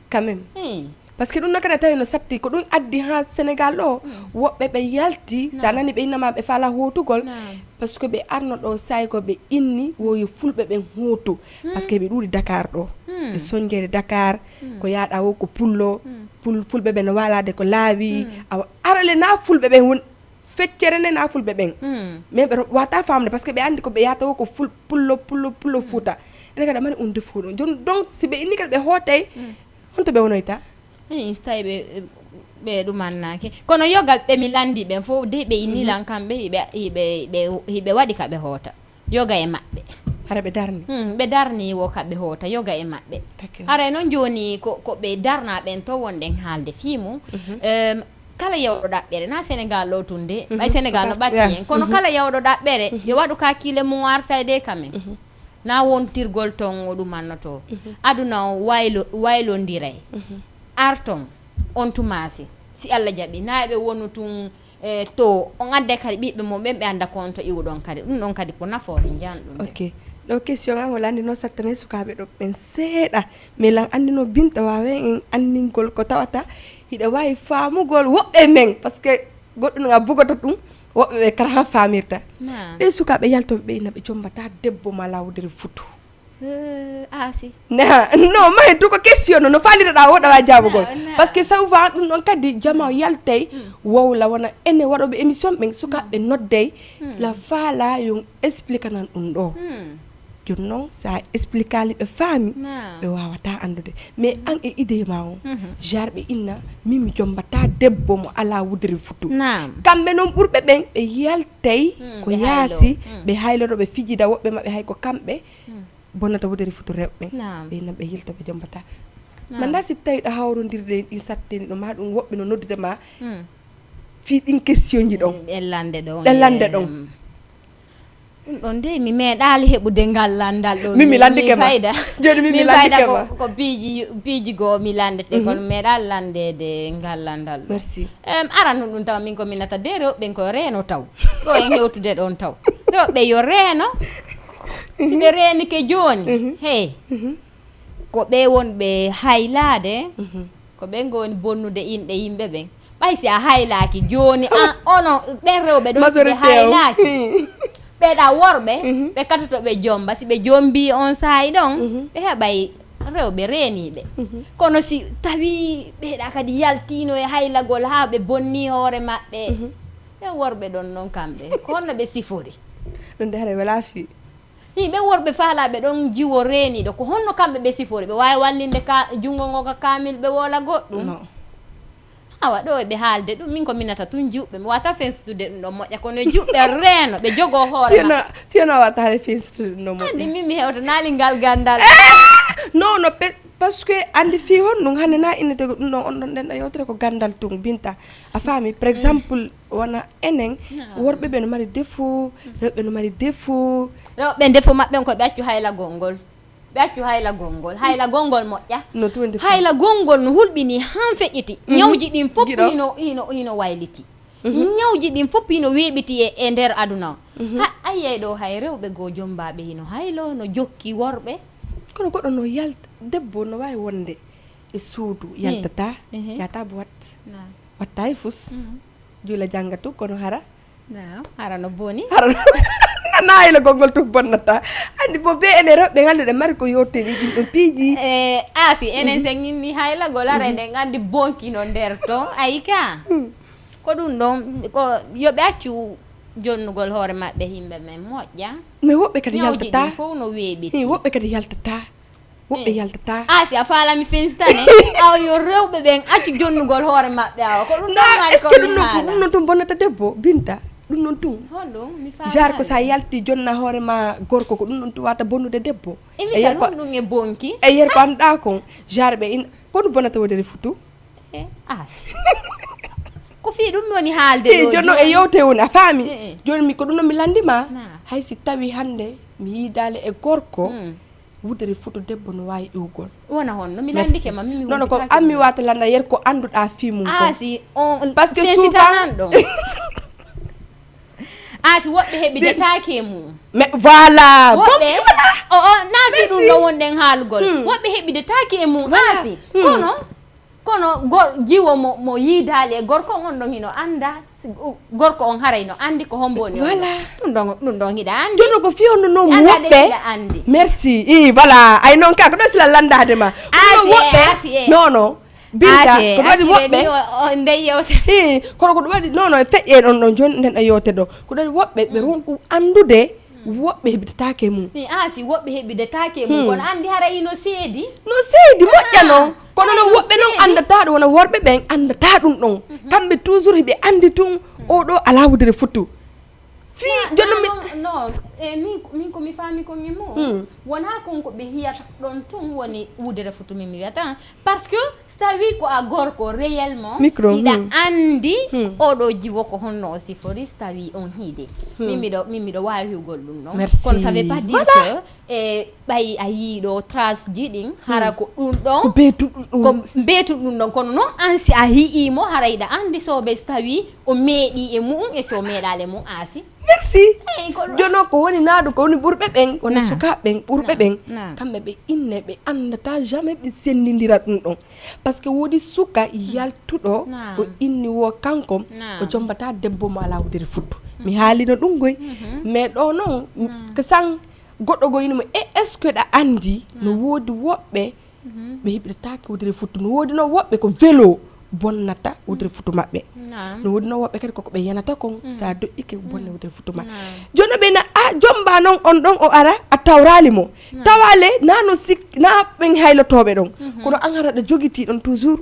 Quand même. Parce que ɗum noon kadi a tawi no satti ko ɗum addi ha Sénégal ɗo woɓɓe ɓe yalti sa nani ɓe innama ɓe fala hootugol. Parce que ɓe arno ɗo sayi ko ɓe inni wo yo fulɓe ɓen hootu. Parce que ɓe ɗuuɗi Dakar ɗo ɓe sonjere Dakar ko yaaɗa wo ko pullo. Fulɓe ɓe no walade ko laawi awa arale na fulɓe ɓen won feccere nde na fulɓe ɓen. Mais ɓe wata famde parce que ɓe andi ko ɓe yata wo ko ful pullo pullo pullo fuuta. Ene kadi a mari un défaut ɗon joni donc si ɓe inni kadi ɓe hootay. Honto ɓe wonoyta? Eyi so tawi ɓe ɓe ɗumannaki kono yogal ɓe mi landi ɓen fof de ɓe inni lan kamɓe hiɓe hiɓe hiɓe waɗi ka ɓe hoota yoga e maɓɓe. Hara ɓe darni. Ɓe darni wo ka ɓe hoota yoga e maɓɓe. Haray noon jooni ko ko ɓe darna ɓen to wonɗen haalde fii mum. Kala yewɗo ɗaɓɓere na Sénégal ɗo tun de ɓay Sénégal no ɓatti en kono kala yewɗo ɗaɓɓere yo waɗu kakkille mum artayde ka men. Na wontirgol ton o ɗumannoto aduna o waylo waylondiray. Arton on tumasi si Allah jaɓi na eɓe wonu tun e to on adday kadi ɓiɓɓe mum ɓen ɓe anda ko on to iwuɗon kadi ɗum ɗon kadi ko nafoore njanɗum. Ok. Ɗo question an o landino sattane sukaɓe ɗo ɓen seeɗa mais lan andino binta wawen en andingol ko tawata hiɗa wawi famugol woɓɓe men parce que goɗɗum a bugata ɗum woɓɓe ɓe kara han famirta. Ɓe sukaɓe yaltoɓe ɓe ina ɓe jombata debbo ma lawdere futu. Asi. Non mahe duko question no no faliraɗa woɗawa jabugol. Parce que souvent ɗum ɗon kadi jama yaltay wowla wona ene waɗoɓe émission ɓen sukaɓe noddey la faala yon explique nan ɗum ɗo. Jooni noon so a expliquali ɓe faami ɓe wawata andude mais an e idée ma on genre ɓe inna min mi jombata debbo mo ala wudere futu. Kamɓe noon ɓurɓe ɓen ɓe yaltay ko yaasi ɓe hayloro ɓe fijida woɓɓe maɓɓe hay ko kamɓe bonnata wudere futu rewɓe ɓe inna ɓe yilta ɓe jombata. Manda si tawi ɗo hawrodirde ɗin satteni ɗo ma ɗum woɓɓe no noddude ma fii ɗin question ji ɗon. Ɗen lande ɗon. Ɗen lande ɗon. Ɗum ɗon de mi meeɗaali heɓude ngal landal ɗo. Min mi landike ma. Jooni min mi landike ma. Ko piiji piiji goo mi landete kono mi meeɗaali landeede ngal landal ɗo. Merci. Aran ɗum ɗum taw min ko minata de rewɓe ko reeno taw. Ɗo en hewtude ɗon taw. Rewɓe yo reeno. Si ɓe reenike jooni hey. Ko ɓe wonɓe haylaade. Ko ɓen ngoni bonnude inɗe yimɓe ɓen. Ɓay si a haylaaki jooni an ono ɓen rewɓe ɗon si ɓe haylaaki ɓeɗa worɓe ɓe katoto ɓe jomba si ɓe jombi on saayi ɗon ɓe heɓay rewɓe reeniɓe. Kono si tawi ɓeɗa kadi yaltino e haylagol ha ɓe bonni hoore maɓɓe. Ɓe worɓe ɗon noon kamɓe ko honno ɓe sifori? Ɗum de haray wala fii. Yimɓe worɓe faalaɓe ɗon jiwo reeniɗo ko honno kamɓe ɓe sifori ɓe wawi wallinde ka junngo ngo ka kamil ɓe woola goɗɗum? Awa ɗo eɓe haalde ɗum min ko minata tun juɓɓe mi wata fensutude ɗum ɗon moƴƴa kono e juɓɓe reeno ɓe jogo hoore. Fiyano a wata haɗa fensutude ɗum ɗon moƴƴa. Andi min mi hewtanali ngal gandal. Non no parce que andi fi honɗum hande na innetego ɗum ɗon on ɗon ɗen ɗo yewtere ko gandal tun binta. A faami par exemple wona enen worɓe ɓe no mari défaut rewɓe no mari défaut. Rewɓe défaut maɓɓe on ko ɓe accu haylagol ngol. Ɓe accu haylagol ngol haylagol ngol moƴƴa. Haylagol ngol no hulɓini han feƴƴiti ñawji ɗin fof hino hino hino wayliti. Ñawji ɗin fof hino weeɓiti e, e nder aduna o. Ha, a yiyay ɗo hay rewɓe goo jommbaaɓe hino haylo, no jokki worɓe. Kono goɗɗo no yalta, debbo no waawi wonde e suudu, yaltataa, yahataa boîte, wattaa e fus, juula jannga tun, kono hara. Hara no boni. Hara no, na haylo gonngol tun bonnataa. Anndi bo be ene rewɓe nganndu ɗe mari ko yewtiri ɗin ɗon piiji. E, aasi, enen sen inni haylagol, ara eɗen anndi bonki no nder ton. Ayi ka. Ko ɗum ɗon, ko yo ɓe accu jonnugol hoore maɓɓe yimɓe men moƴƴa. Mais woɓɓe kadi yaltataa. Fof no weeɓiti. Hi, woɓɓe kadi yaltataa. Woɓɓe yaltataa. Aasi, a faalaa mi fensitane? Awa yo rewɓe ɓen accu jonnugol hoore maɓɓe awa. Ko ɗum ɗon mari ko mi haala. Est-ce que ɗum ɗon tun bonnata debbo? Binta, ɗum ɗon tun. Honɗum? Mi faalaali. Genre ko sa yalti jonna hoore ma gorko, ko ɗum ɗon tun wata bonnude debbo. E misal, honɗum e bonki? E yer ko annduɗaa kon. Genre ɓe in, ko ɗum bonnata wodere futu? Eh, ah. Ko fii ɗum mi woni haalde ɗo jooni. Jooni e yewte woni, a faami? Eh, eh. Jooni mi ko ɗum no mi lanndi ma. Hay si tawi hannde mi yiidaali e gorko, wudere futu debbo no waawi iwgol. Wona honno? Mi lanndike ma, min mi. Non, non, ko an mi wata lannda yer ko annduɗaa fii mum ko. Ah, si on. Parce que souvent. Ah, si woɓɓe heɓidetaake e mum. Mais voilà. Woɓɓe. O, o, naa fii ɗum ɗo wonɗen haalugol. Woɓɓe heɓidetaake e mum. Voilà. Ah, si. Kono Kono go-, jiwo mo, mo yiidaali e gorko on, on ɗon hino annda, si, u-, gorko on haray no anndi ko hombo woni on. Voilà. Ɗum ɗon, ɗum ɗon hiɗa anndi. Jono ko fii on non woɓɓe. Hiɗa anndi. Merci. I, voilà. Ay non ka, ko ɗo sila lanndaade ma. Ɗum ɗon woɓɓe. Aasi, e. Non, non. Binta, ko ɗum waɗi woɓɓe. Ndey yewte. I, kono ko ɗum waɗi, non, non, feƴƴe ɗon ɗon, jooni nden e yewte ɗo. Ko ɗum waɗi woɓɓe, ɓe ronku anndude. Woɓɓe heɓidetaake e mum. Mi aasi, woɓɓe heɓidetaake e mum, kono anndi haray no seedi. No seedi, moƴƴa non. Kono non woɓɓe non anndataa ɗum, wona worɓe ɓen anndataa ɗum ɗon. Kamɓe toujours hiɓe anndi tun, oo ɗoo alaa wudere futu. Fii, jooni non, non, e min, min ko mi faami kon e mum, wonaa kon ko ɓe hiyata ɗon tun woni wudere futu, min mi wiyata. Parce que si tawii ko a gorko réellement, hiɗa anndi oo ɗoo jiwo ko honno o sifori, si tawii on hiide. Min miɗo, min miɗo waawi wi'ugol ɗum non. Merci. Kono ça veut pas dire que, e, ɓay a yii ɗo trace ji ɗin, hara ko ɗum ɗon, ko beetun ɗum ɗon. Ko beetun ɗum ɗon. Kono non an si a yi'ii mo, hara hiɗa anndi soobe si tawii o meeɗii e mu'un e si o meeɗaali e mu'un, aasi. Merci. Jono ko woni naadu, ko woni ɓurɓe ɓen, woni sukaaɓe ɓen, ɓurɓe ɓen. Kamɓe ɓe inne, ɓe anndataa jamais ɓe senndindira ɗum ɗon. Parce que woodi suka yaltuɗo, o inni wo kanko, o jombata debbo mo alaa wudere futu. Mi haalino ɗum goy. Mais ɗo non, ko san goɗɗo goy inni mo, e, est-ce que ɗa anndi no woodi woɓɓe ɓe heɓirtaake wudere futu. No woodi non woɓɓe ko velo bonnata wudere futu maɓɓe. No woodi non woɓɓe kadi koko ɓe yanata kon, so a doƴƴike bonne wudere futu ma. Jooni ɓe na, a jomba non on ɗon o ara, a tawraali mo. Tawaale, na no sik-, na ɓen haylotooɓe ɗon. Kono an hara ɗa jogitii ɗon toujours.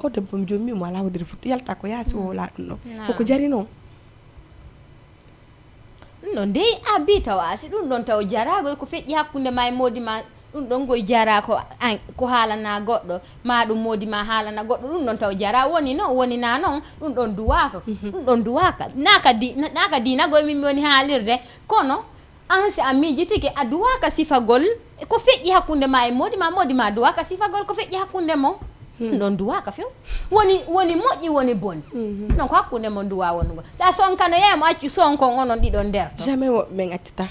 O debbo mi jommi mo alaa wudere futu, yalta ko yaasi o wala ɗum ɗon. Koko jari non. Ɗum ɗon dey a bi tawa si ɗum ɗon taw jaraago ko feƴƴi hakkunde ma e moodi ma, ɗum ɗon goy jaraa ko an, ko haalana goɗɗo, ma ɗum moodi ma haalana goɗɗo, ɗum ɗon taw jaraa woni non, woni na non, ɗum ɗon duwaaka, ɗum ɗon duwaaka. Naa ka di-, na-, naa ka diina goy min mi woni haalirde, kono an si a miijitike a duwaaka sifagol ko feƴƴi hakkunde ma e moodi ma, moodi ma duwaaka sifagol ko feƴƴi hakkunde mon. Ɗum ɗon duwaaka few. Woni, woni moƴƴi, woni boni. Non ko hakkunde mon duwa wonugol. Sa sonkanoyay mo accu sonkon onon ɗiɗon nder ton. Jamais woɓɓe ɓen accata.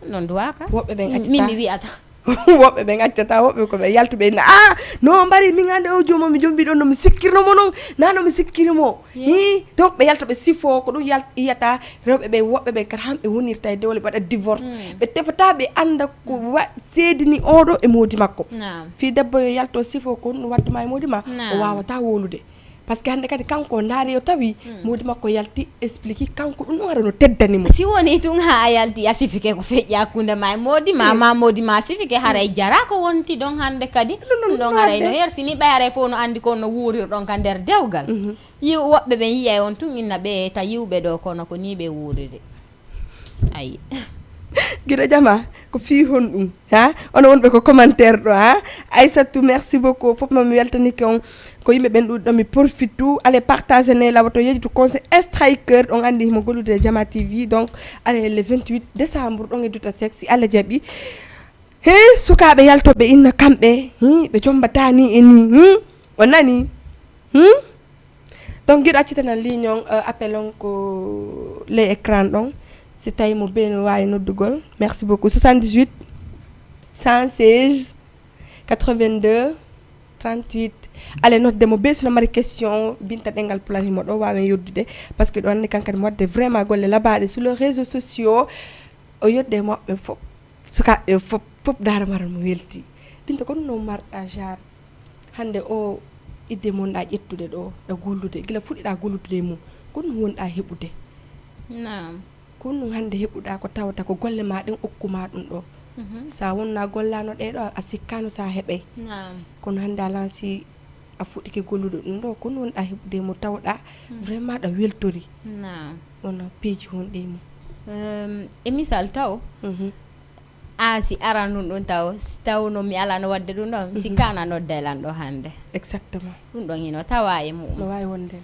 Ɗum ɗon duwaaka. Woɓɓe ɓen accata. Min mi wi'ata. Woɓɓe ɓen accata, woɓɓe ko ɓe yaltuɓe na, "Ah, no mbari min hannde o jomo mi jombi ɗon no mi sikkirno mo non, na no mi sikkiri mo." Hi, donc ɓe yalta ɓe sifo, ko ɗum yal-, yiyata rewɓe ɓe, woɓɓe ɓe kadi han ɓe wonirta e dewle ɓe waɗa divorce. Ɓe tefata ɓe annda ko wa-, seedini oɗo e moodi makko. Fii debbo yo yalto sifo ko ɗum wattuma e moodi ma, o waawata wolude. Parce que hannde kadi kanko o ndaari o tawi moodi makko yalti explique kanko ɗum ɗum hara no teddani mo. Si woni tun haa a yalti a sifike ko feƴƴi hakkunde ma e moodi ma, ma moodi ma sifike haray jara ko wonti ɗon hannde kadi. Ɗum ɗon haray no hersini ɓay haray fof no anndi ko no wuurirɗon ka nder dewgal. Yi-, woɓɓe ɓen yiyay on tun inna ɓe ta yiwɓe ɗo kono ko ni ɓe wuuriri. Ayi. Giɗo jama, ko fii honɗum? Ha? Ono wonɓe ko commentaire ɗo, ha? Aissatou, merci beaucoup. Fof ma mi weltanike on. Ko yimɓe ɓen ɗuɗɗo mi profite. Allez, partage ne lawoto yeji to conseil striker. Ɗon anndi himo gollude e Jama T V. Donc, allez, le vingt-huit décembre, ɗon e Duta Sex, si Allah jaɓi. He, sukaaɓe yaltooɓe inna kamɓe, hi, ɓe jombataa ni e ni, hmm? On nani? Hmm? Donc, giɗo accitanan ligne on, euh, appel on ko ley écran ɗon. Si tawi mo bee no waawi noddugol. Merci beaucoup. Soixante-dix-huit, cent seize, quatre-vingt-deux, trente-huit. Allez, nodde mo bee si no mari question, Binta Ɗemngal Pulaar himo ɗo waawen yoddude. Parce que ɗo anndi kan kadi mo waɗde vraiment golle labaaɗe sur les réseaux sociaux. O yodde mo ɓe fof. Sukaaɓe ɓe fof, fof daara maran mo welti. Binta, ko ɗum no marɗa genre hannde o idde mon ɗa ƴettude ɗo, ɗa gollude, gila fuɗɗiɗa gollude e mum, ko ɗum wonɗa heɓude? Naam. Ko ɗum hannde heɓuɗa ko tawata ko golle ma ɗen okkuma ɗum ɗo? Mhm. Sa wonna gollano ɗe ɗo, a sikkano sa heɓay. Naam. Kono hannde a lansi, a fuɗɗike gollude ɗum ɗo, ko ɗum wonɗa heɓude e mum tawɗa, hmm, vraiment ɗa weltori? Naam. Wona piiji honɗi e mum? Ehm, e misal taw, mhm, a si aran ɗum ɗon taw, si tawno mi alano waɗde ɗum ɗon, mi, mhm, sikkana nodday lan ɗo hannde. Exactement. Ɗum ɗon hino tawa e mu'um. No waawi wonde.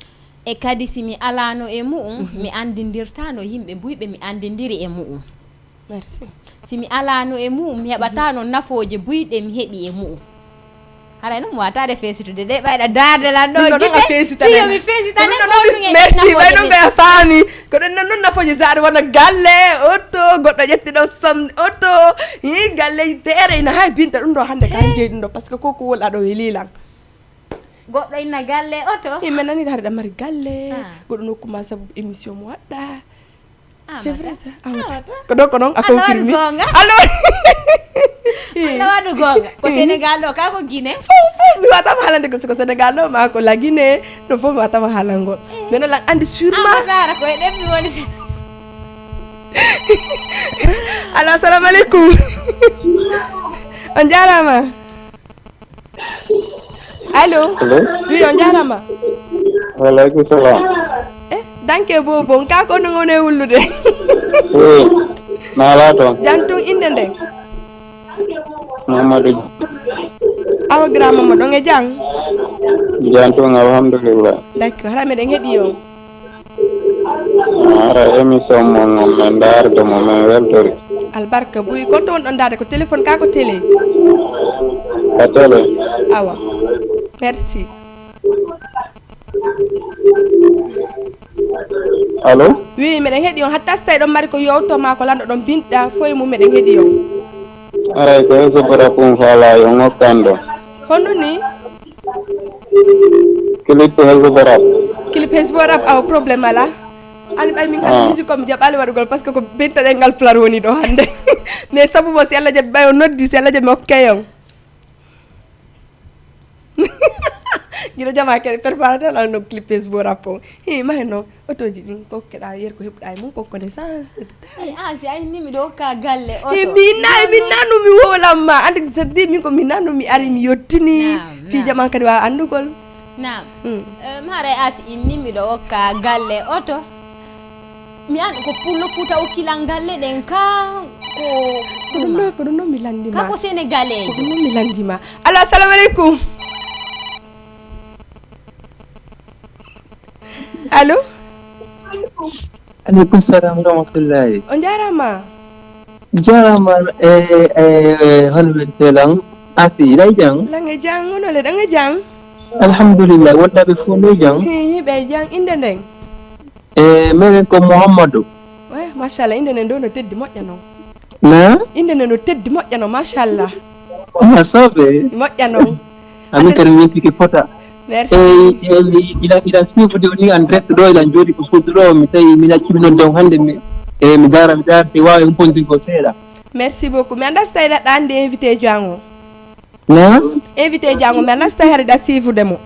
E kadi si mi alano e mu'um, mhm, mi anndindirtano yimɓe buyɓe mi anndindiri e mu'um. Merci. Si mi alano e mu'um, mi heɓatano, mhm, nafooje buyɗe mi heɓi e mu'um. Haray non mi wataade feesitude de, ɓayɗa daarde lan ɗo. Ɗum ɗo non a gite, feesitane. Fiyo mi feesitane. Ɗum ɗo ko non mi, ɗum e merci, nafooje ɓay non ɗe. Ko a faami. Ko ɗum non, non nafooje zaade wona galle, oto, goɗɗo ƴetti ɗo som-, oto, hi, galle, teere, ina hay Binta ɗum ɗo hannde ka, eh, jeyi ɗum ɗo, parce que ko ko wol aɗo weli lan. Goɗɗo ina galle, oto. Hi, men nani haade ɗa mari galle, ah, goɗɗo nokku ma sabu émission mo waɗɗa. Ah, c'est vrai ça. Ah, ko ɗo ko non a confirmé. Allo. Allo, waɗu gonga. Ko Sénégal ɗo, ka ko Guinée. Fof, fof, mi watama haalande ko, ko Sénégal ɗo, ma ko la Guinée, ɗo fof mi watama haalangol. Eh. Mais non, lan andi sûrement. Ah, dara ko e ɗen mi woni. Allo, assalamu aleykum. On jaarama. Allo? Allo? Oui, on jaarama. Waleykum salam. Eh, danke bobo, ka ko no ngone wullude? Oui, na ala toon. Jam tun, innde nden? Mamadou. Awa grand Mamadou, on e jam? Jam tun, alhamdulillah. D'accord, hara meɗen heɗi on. Hara émission mon on, min ndaarde mo, min weltori. Albarka buy, ko to wonɗon ndaarde, ko téléphone ka ko télé? Ko télé. Awa. Merci. Allo? Oui, meɗen heɗi on. Hatta so tawi ɗon mari ko yewto ma ko lanɗo ɗon binɗa foye mum, meɗen heɗi on. Aray ko Elzo Bora Pum Fala yo ngokkan ɗo. Honno ni? Clip Hezbo Rap. Clip Hezbo Rap, awa, problème ala. Ani ɓay min hannde, ah, musique ko mi jaɓaali waɗugol parce que ko Binta Ɗemngal Pulaar woni ɗo hannde. Mais sabu mo si Allah jaɓi ɓay o noddi, si Allah jaɓi mi okkay on. Giɗo jama kere préparateur lan no clip Hezbo Rap on. Hi, ma hen non. Otoji ɗin ko keɗa yer ko heɓuɗa e mum ko connaissance de détail. Ay, ah, si a inni miɗo hokka galle oto. E min na, e min nanu mi wolamma. Ande c'est-à-dire min ko min nanu mi ari mi yottini. Naam, fi naam. Jama kadi wa andugol. Naam. Mm. Eh, mare as inni miɗo hokka galle oto. Mi an ko pullo futa o kilan galle ɗen ka ko ko ɗum ɗuma. Ɗo, ko ɗum ɗo mi landima. Ka ko sénégalais. Ko ɗum ɗo mi landima. Allo, assalamu aleykum. Allo? Aleykum salam wa rahmatullahi. On jaarama. Jarama, e, e, hono wiyetee lan? Afi, iɗa e jam? Lan e jam, hono le, ɗan e jam? Alhamdulillah, wondaɓe fof no e jam? Hi, hiɓe e jam, innde nden? E, minen ko Mouhammadou. Eh, machallah, innde nden ɗo no teddi moƴƴa non. Na? Innde nden no teddi moƴƴa non, machallah. Na soɓe? Moƴƴa non. Amin kadi min tigi fota. Merci. Eyi, eyi, ila, ila suufude woni en direct ɗo, ila jooɗi ko suudu ɗo, mi tawi min accumi nodde on hannde, mi, eyi, mi daara, mi daara, si waawi humpondirgol seeɗa. Merci beaucoup. Mi anndaa si tawi aɗa anndi invité jo an o. Na? Invité jo an o, mi anndaa si tawi haɗa suivude mo.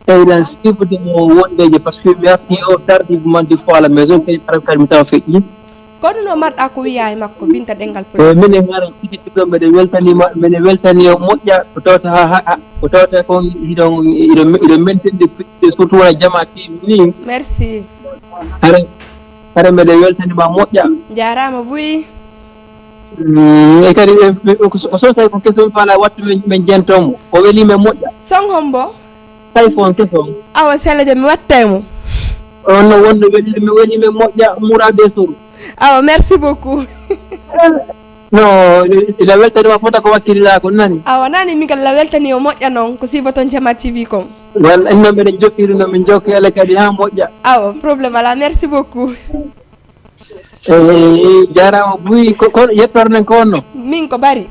Eyi, ila suivude mo wondeeje, parce que mi arti o tardivement des fois à la maison, tawi par exemple mi tawa feƴƴi. Ko ɗum o marɗa ko wiya e makko, Binta Ɗemngal Pulaar. Eyi, minen hara tigi tigi mbeɗe weltaniima, mbeɗe weltani o moƴƴa, ko tawata ha, ha, ha, ko tawata kon hiɗon, hiɗon, hiɗon mentinde fiɗde, surtout wona jama T V ni. Merci. Hara, hara mbeɗe weltaniima moƴƴa. Jaaraama buy. Mm, e kadi, e, e, ko so, ko so tawi ko question fala wattu men, men jento mo. O weli men moƴƴa. Son hombo? Tawi ko on keso on. Awa, sella jam, mi watta e mo. On no wonno weli, mi weli men moƴƴa, mura be soru. Awa, merci beaucoup. No, ila weltani ma fota ko wakkilila ko nani. Awa, nani min kala weltani o moƴƴa non, ko sibo ton Jama T V kon. Walla en noon mbiɗen jokki ɗum noon, min jokki Allah kadi haa moƴƴa. Awa, problème alaa, merci beaucoup. Eyi, jaaraama buy. Ko, ko yettorde nden ko honno? Min ko Bari.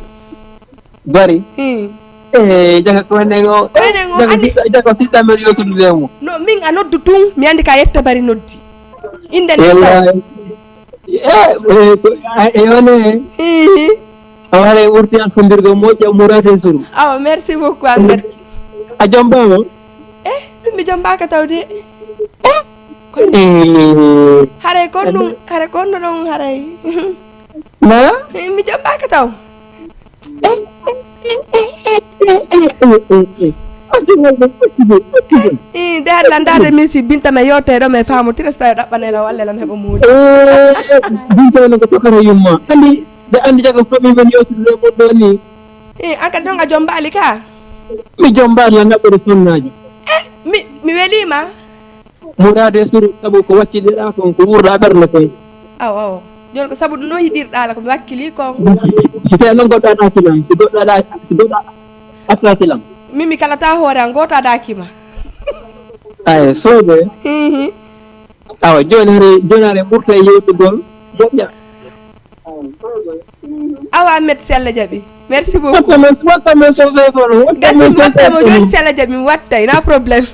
Bari? Hmm. Eyi, jaka ko enen o. Ko enen o, jaka andi. Siɗɗa, jaka siɗɗa men yewtude e mum. No, min a noddu tun, mi andi ka yetta Bari noddi. Inde nden taw. Wallahi. E, e, ko, a, e, one. Hihi. A waɗa e wurti an ko mbirgo moƴƴa ummoraade e suru. Awa, merci beaucoup, Ahmed. A jombaama? Eh, min mi jombaaka taw de. Eh? Ko Eh. Haray ko ɗum, haray ko ɗum ɗon haray. Na? Eh, mi jombaaka taw. Eh, nde haɗa landaade min si Binta na yewte ɗo, mi faamotira si tawi ɗaɓɓanee lan walla lan heɓa moodi. Eh, Binta woni ko tokara yumma. Andi, nde andi jaga fof min woni yewtude e mon ɗo ni. Eh, an kadi ɗon a jombaali ka? Mi jombaali lan naɓɓude sonnaaji. Eh, mi, mi weliima. Muraade suru, sabu ko wacciɗiɗaa kon, ko wuurɗaa ɓernde kon. Aw, aw. Jooni ko sabu ɗum ɗo yiɗirɗaa la, ko mi wakkili kon. Si tawii noon goɗɗo adaaki lan, si goɗɗo ada-, si goɗɗo attaaki lan. Min mi kalataa hoore an, gooto adaaki ma. Ay, soobee. Hihi. Awa, jooni hare, jooni hare ɓurta e yewtugol, moƴƴa. Awa, Ahmed, si Allah jaɓi. Merci beaucoup. Watta men, watta men soosay kono, watta Gasi, men mi watta soosay mo kono. Jooni, si Allah jaɓi, mi watta, ina problème.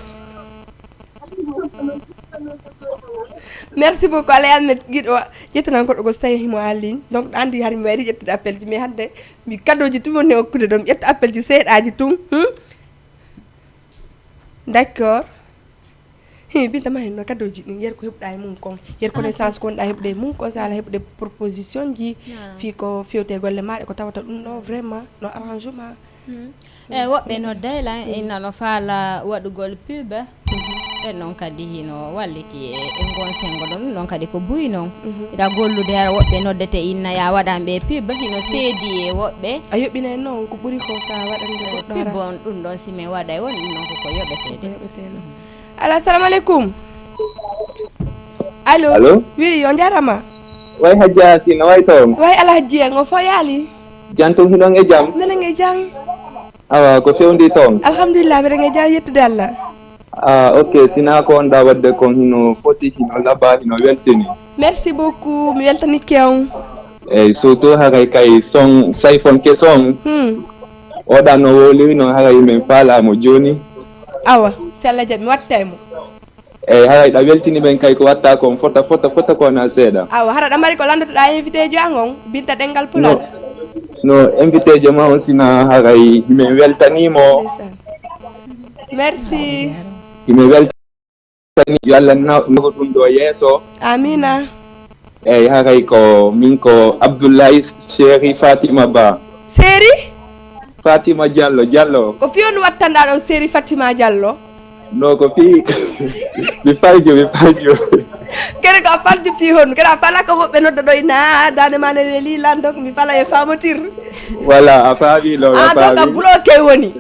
Merci beaucoup, Alay Ahmed, giɗo wa-, ƴettanan goɗɗo go so tawi himo en ligne. Donc, ɗo andi hari mi wayri ƴettude appel ji, mais hannde mi kadoji tun woni e okkude ɗo, mi ƴetta appel ji seeɗaji tun. Hmm? D'accord. Hi, Binta ma henno kadoji ɗin, yer ko heɓuɗa e mum kon, yer connaissance ko wonɗa heɓude e mum kon, so ala heɓude proposition ji, fii ko fewte golle maɗa, ko tawata ɗum ɗo vraiment no arrangement. Hmm. Eyi, woɓɓe nodday lan, inna no faala waɗugol pub. Ɓen non kadi hino walliti e, e ngon sengo ɗon, ɗum non kadi ko buy non. Ira gollude hara woɓɓe noddete inna ya waɗan ɓe pub, hino seedi e woɓɓe. A yoɓinay non, ko ɓuri ko sa waɗande goɗɗo hara. Pub on ɗum ɗon si min waɗay woni ɗum non ko, ko yoɓetede. Ko yoɓeteno. Allo, assalamu aleykum. Allo? Allo? Oui, on jarama. Way Hajja Sina, way toon? Way Alhaji en, o fo yaali? Jantum hiɗon e jam? Minen e jam. Awa, ko fewndi toon? Alhamdulillah, mbiɗen e jam, yettude Allah. Ah, ok, sina ko wonɗa waɗde kon hino foti, hino laaɓa, hino weltini. Merci beaucoup, mi weltanike on. Eyi, surtout haray kay son, sayfon keson. Hmm. Oɗa no wowliri noon, haray min faala mo jooni. Awa, si Allah jaɓi, mi watta e mo. Eyi, haray ɗa weltini men kay ko watta kon fota, fota, fota ko wona seeɗa. Awa, hara ɗa mari ko lanndotoɗa invité jo an on, Binta Ɗenngal Pulaar? No, no invité jo ma on sina haray min weltani mo. Ndeysaan. Merci. Min weltani, yo Allah na-, nago ɗum ɗo yeeso. Amina. Eyi, haray ko min ko Abdoulaye Seri Fatima Ba. Seri? Fatima Diallo, Diallo. Ko fii on wattanɗaa ɗon Seri Fatima Diallo? No, ko fii mi faljo, mi faljo. Kene ko a faljo fii honɗum? Kene a fala ko woɓɓe nodda ɗo ina, daande ma ne weli lan, donc mi fala e famotir. Voilà, a faami ɗo, a Ah, donc a faami. Bloqué woni.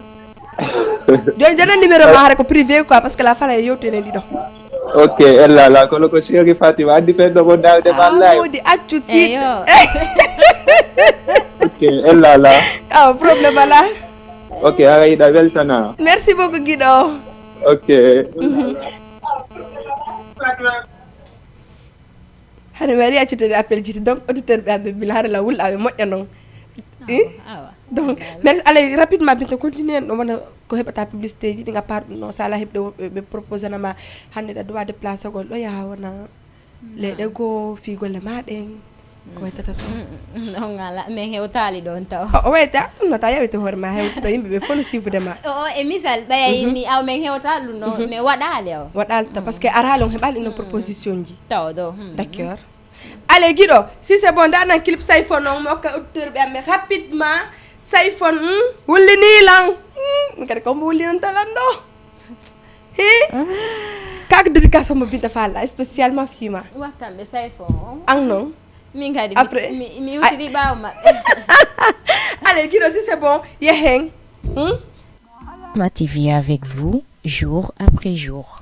Joni, joni numéro ma hara ko privé quoi, parce que la fala e yewtere ɗiɗo. Ok, ella la, kono ko Chéri Fatima, andi fen ɗo mo dawde ma Ah, live. Moodi, accu sit. Eyo. Ok, ella la. Ah, problème ala. Ok, hara yiɗa weltana. Merci beaucoup, giɗo. Ok. Mhm. Hade mi ari accude appel jiti, donc auditeur ɓe aɓe bila hare la wul aɓe moƴƴa non. Awa, Eh? Awa. Donc, merci, allez, rapidement, Binta, continue, no wona ko heɓata publicité ji ɗi, à part ɗum, no, so ala heɓde woɓɓe ɓe proposé na ma hannde ɗa droit déplacé gol ɗo yaha wona leyɗe goo fii golle ma ɗen, ko waytata ɗon? Mm, mm, on ala, min hewtaali ɗon taw. O, o wayta, ɗum no ta yawete hoore ma, hewtuɗo yimɓe ɓe fof no suivre ma. O, o, e misal, ɓaya Mhm. inni, aw, min hewtaali ɗum no, Mhm. min waɗaali o. Waɗaali ta, parce que araali on heɓaali ɗum no Mm. proposition ji. Taw ɗo, hmm. D'accord. Allez, giɗo, si c'est bon, nda nan clip Sayfon on, mi hokka auditeur ɓe amen rapidement. Sayfon, hmm, wullini lan. Hmm, min kadi ko mbo wulli on talan ɗo. Hi? Kaka dédicace mo Binta Fall, spécialement fii ma. Wattanɓe Sayfon on. An non? Min kadi mi, Après. Mi, mi wutiri ɓaawo maɓɓe. Allez, giɗo, si c'est bon, yehen. Hmm? Ma T V avec vous, jour après jour.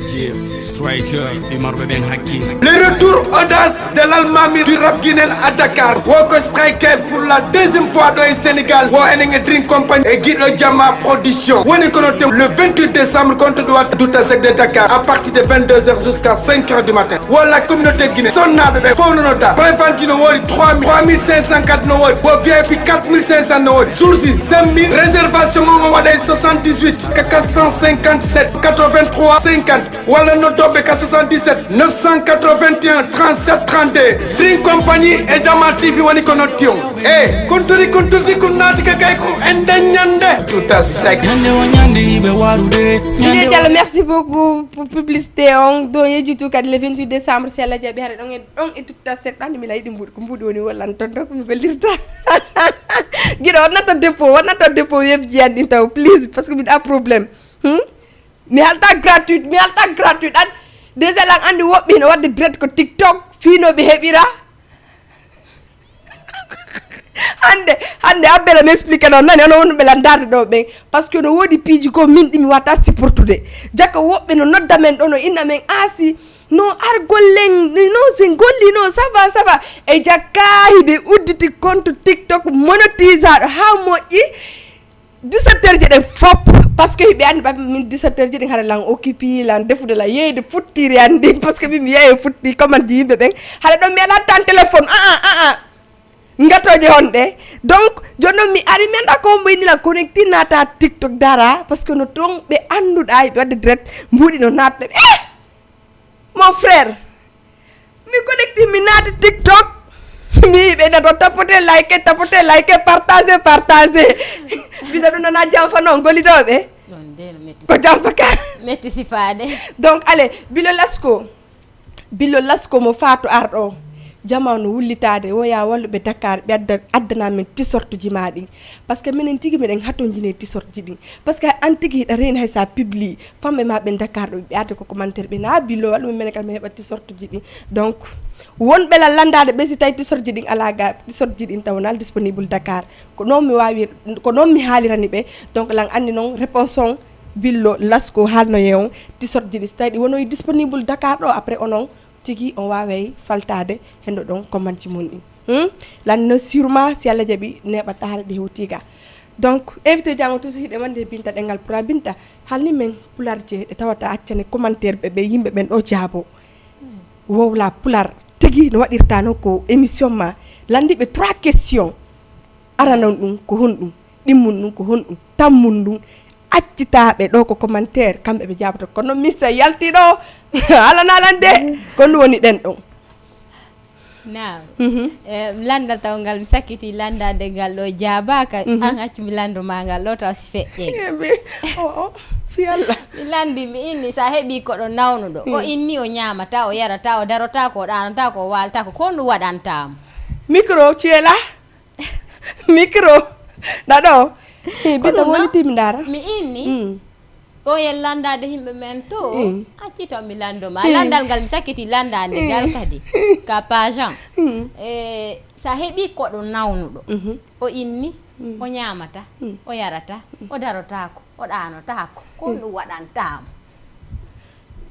Striker, fi marɓe ɓen hakkil. Le retour audace de l'almami du rap guinéen à Dakar. Woko Striker pour la deuxième fois dans le Sénégal. Wo enen e Dream Company et Guido Jama Production. Woni kono tem le vingt-huit décembre contre Douta Sec de Dakar à partir de vingt-deux heures jusqu'à cinq heures du matin. Wo la communauté Guinée. Sonnaɓe ɓe fof nono da. Prévente no wori trois mille, trois mille cinq cent quatre no wori. Wo V I P quatre mille cinq cent no wori. Sursi cinq mille. Réservation on waɗa e soixante-dix-huit quatre cent cinquante-sept quatre-vingt-trois cinquante. Walla noddoɓe ka soixante-dix-sept neuf cent quatre-vingt-un trente-sept trente-deux. Dream Company e Jama T V woni ko notti on. E kontori kontordi kun naati ka kay ko enden ñande. Douta Sec. Ñande o ñande yiɓe warude. Dj Diallo, merci beaucoup pour publicité on. Donc, yejjitu kadi le vingt-huit décembre, si Allah jaɓi, hare ɗon e ɗon e Douta Sec, ɗan mi la yiɗi mbuɗi ko mbuɗi woni wallan ton, donc mi bellirta. Guido, wonnato dépôt, wonnato dépôt webji an ɗin taw, please, parce que miɗa problème. Hmm? Mi halta gratuit, mi halta gratuit. An déjà lan andi woɓɓe hino wadde direct ko TikTok, fino ɓe heɓira. Hande, hande abbela mi explique non nani ono wonɓe lan darde ɗo ɓen, parce que no wodi piiji ko min ɗimi wata supportude. Jaka woɓɓe no nodda men ɗo no inna men asi no ar gollen no sen golli no ça va ça va. E jakka hiɓe udditi compte TikTok monétisaɗo ha moƴƴi. Dix-sept heures ji ɗen fop, parce que hiɓe andi ɓaɓe min dix-sept heures ji ɗin hara lan occupé lan defude la yeyde futtiri andi, parce que min mi yeeye futti commande ji yimɓe ɓen. Hara ɗon mi ala tan téléphone, ah ah ah ah. Ngatoje honɗe. Donc joni noon mi ari mi anda ko mboy nila connecté nata TikTok dara, parce que no ton ɓe anduɗa ɓe wadde direct mbuɗi no natɓe eh. Mon frère, mi connecté mi naati TikTok. Mi ɓe na ɗo tapote like tapote like partage partage. Mbina ɗum nana jamfa noon gollidoɓe. Ɗon de no metti. Ko jamfa ka. Metti sifaade. Donc allez, bilo lasko, bilo lasko mo faatu arɗo. Jamanu wullitaade woya walluɓe Dakar ɓe adda addana min tisortuji ma ɗin. Parce que minen tigi miɗen hatonjini e tisortuji ɗin. Parce que an tigi hiɗa reeni hay sa publie famɓe ma ɓen Dakar ɗo ɓe arde ko commentaire ɓe na bilo walla min menen kala mi heɓa tisortuji ɗin. Donc wonɓe lan landaade ɓe si tawi tisortuji ɗin ala ga tisortuji ɗin taw nal disponible Dakar. Ko noon mi wawi, ko noon mi haalirani ɓe. Donc lan anndi noon réponse on billo lasko haalnoye on tisortuji ɗi si tawi ɗi wonoyi disponible Dakar ɗo après onon tigi on waaway faltaade hendo ɗon commande ji mon ɗin. Hmm? Lanno sûrement si Allah jaɓi neeɓa tahara ɗi hewtiga. Donc invité jango toujours hiɗe wonde e Binta ɗengal pura Binta halni men pularje ɗe tawata accane commentaire ɓe ɓe yimɓe ɓen ɗo jaabo. Wowla pular tigi no waɗirta noon ko émission ma landiɓe trois questions. Aranon ɗum ko honɗum? Ɗimmun ɗum ko honɗum? Tammun ɗum. Accitaaɓe ɗo ko commentaire kamɓe ɓe jaaboto kono missa yalti ɗo. Alana lan de. Ko ɗum woni ɗen ɗon. Naam. Mhm. Eh, landal taw ngal mi sakkiti landade ngal ɗo jaabaka. Mhm. An accu mi lando ma ngal ɗo taw si feƴƴe. O o si Allah. Mi landi mi inni sa heɓi koɗo nawnuɗo o inni o ñamata o yarata o darota ko o ɗanota ko o walata ko ko ɗum waɗantamo. Micro tu es là. Micro. Naɗo. Hi bino Kono woni na- timdara. Mi inni Mm. o yen landade yimɓe men to Mm. Accito mi lando ma landal ngal mi sakkiti landade ngal kadi ka pajan. E sa heɓi koɗo nawnuɗo Mhm. o inni o ñamata o yarata o darotako o ɗanotako ko ɗum waɗantamo.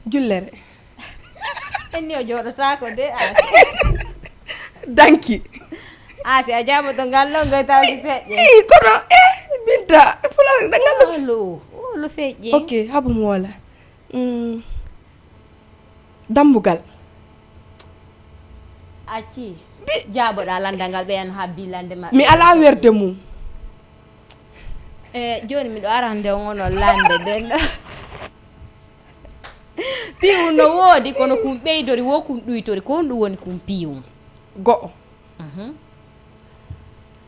Jullere. Enni o joɗotako de a Danki. A si a jaboto ngal ɗo ngoy taw si feƴƴe. Ii kono e Binta pular ɗa ngal ɗo. Olo olo feƴƴe. Ok habu mi wola. Mm. Dambugal. Acci jaboɗa landal ngal ɓeyan habbi lande maɓɓe. Mi ala werde mum. E joni miɗo arande on onon lande nden ɗo. Piwum no woodi kono kum ɓeydori wo kum ɗuytori ko honɗum woni kum piwum? Go'o.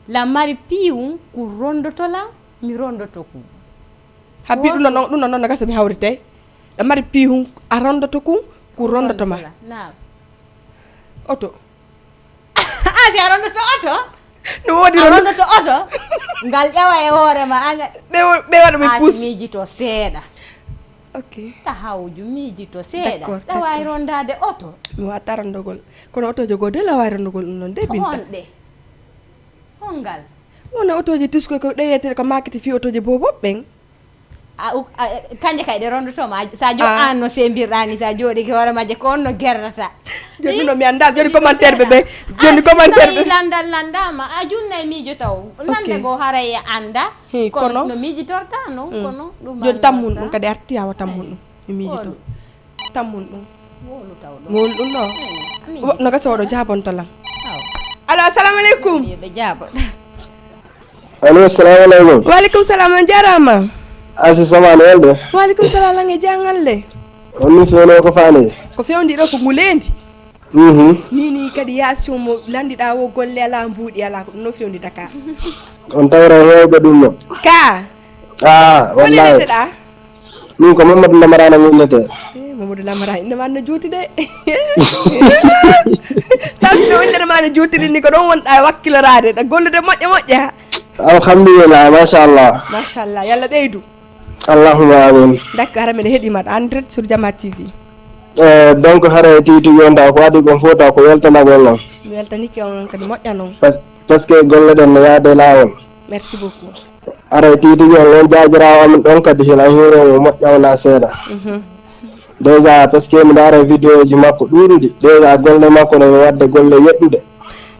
Lan mari piwum kum rondoto lan mi rondoto kum. Habbi ɗum non ɗum non noon no gasa mi hawrite. Ɗa mari piwum a rondoto kum kum rondoto ma. Naam. Oto. A si a rondoto oto? No woodi A rondoto. Rondoto oto? Ngal ƴawa e hoore ma anga. Ɓe wo- ɓe waɗa mi A si puus. Miijito seeɗa. Ok. Tahawju miijito seeɗa. D'accord, Ɗa wawi d'accord. Rondade oto? Mi wata rondogol kono otojo goo de la wawi rondogol ɗum noon de Binta. Honɗe? Hongal? Wona otoji tuskoy ko ɗe yettere ko makete fi otoji boboɓe ɓen. A uk- a- kanje kay ɗe rondoto ma, sa joɗɗano sembirɗa ni, sa joɗike hoore majje ko on no gerrata. Joni ɗum ɗo mi annda, joni commentaire ɓe ɓe. Joni commentaire ɓe. Landal landama a junna e miijo taw landa go haray e anda. Hi, kono no miijitorta non kono ɗum joni tammun ɗum kadi arti awa tammun ɗum mi miijito. Tammun ɗum. Wolu ɗum ɗo. No gasa oɗo jabonto lan. Allo, assalamu aleykum. Allo, assalamu aleykum. Wa aleykum salam, on jarama. Asi samane welde. Wa aleykum salam, lan e jangalle. On ni fewno ko fane. Ko fewndi ɗo ko ngulendi. Mhm. Ni ni kadi yasi mo landiɗa wo golle ala mbuɗi ala ko ɗum no fewndi Dakar. On tawra hewɓe ɗum no. Ka. Ah, wallahi. Min ko Mamadou Lamarana min innete. Eh, Mamadou Lamarana innde ma no juuti de. Tasno innde ma no juutiri ni ko ɗon wonɗa e wakkiloraade ɗa gollude moƴƴa moƴƴa. Alhamdulillah, machallah. Machallah, yalla ɓeydu. Allahumma amin. Dakka hara miɗa heɗima ɗa en direct sur Jama T V. Eh, donc hara e titi yonta ko adi kon fota ko weltanagol non. Mi weltanike on kadi moƴƴa non. Parce parce que golle ɗen no yaade lawol. Merci beaucoup. Aray titigi on on jaajiraawo amin ɗon kadi hila hiiro mo moƴƴa wona seeɗa. Déjà parce que mi ndaara vidéo ji makko ɗuuɗuɗi déjà golle makko no mi wadde golle yeɗɗuɗe.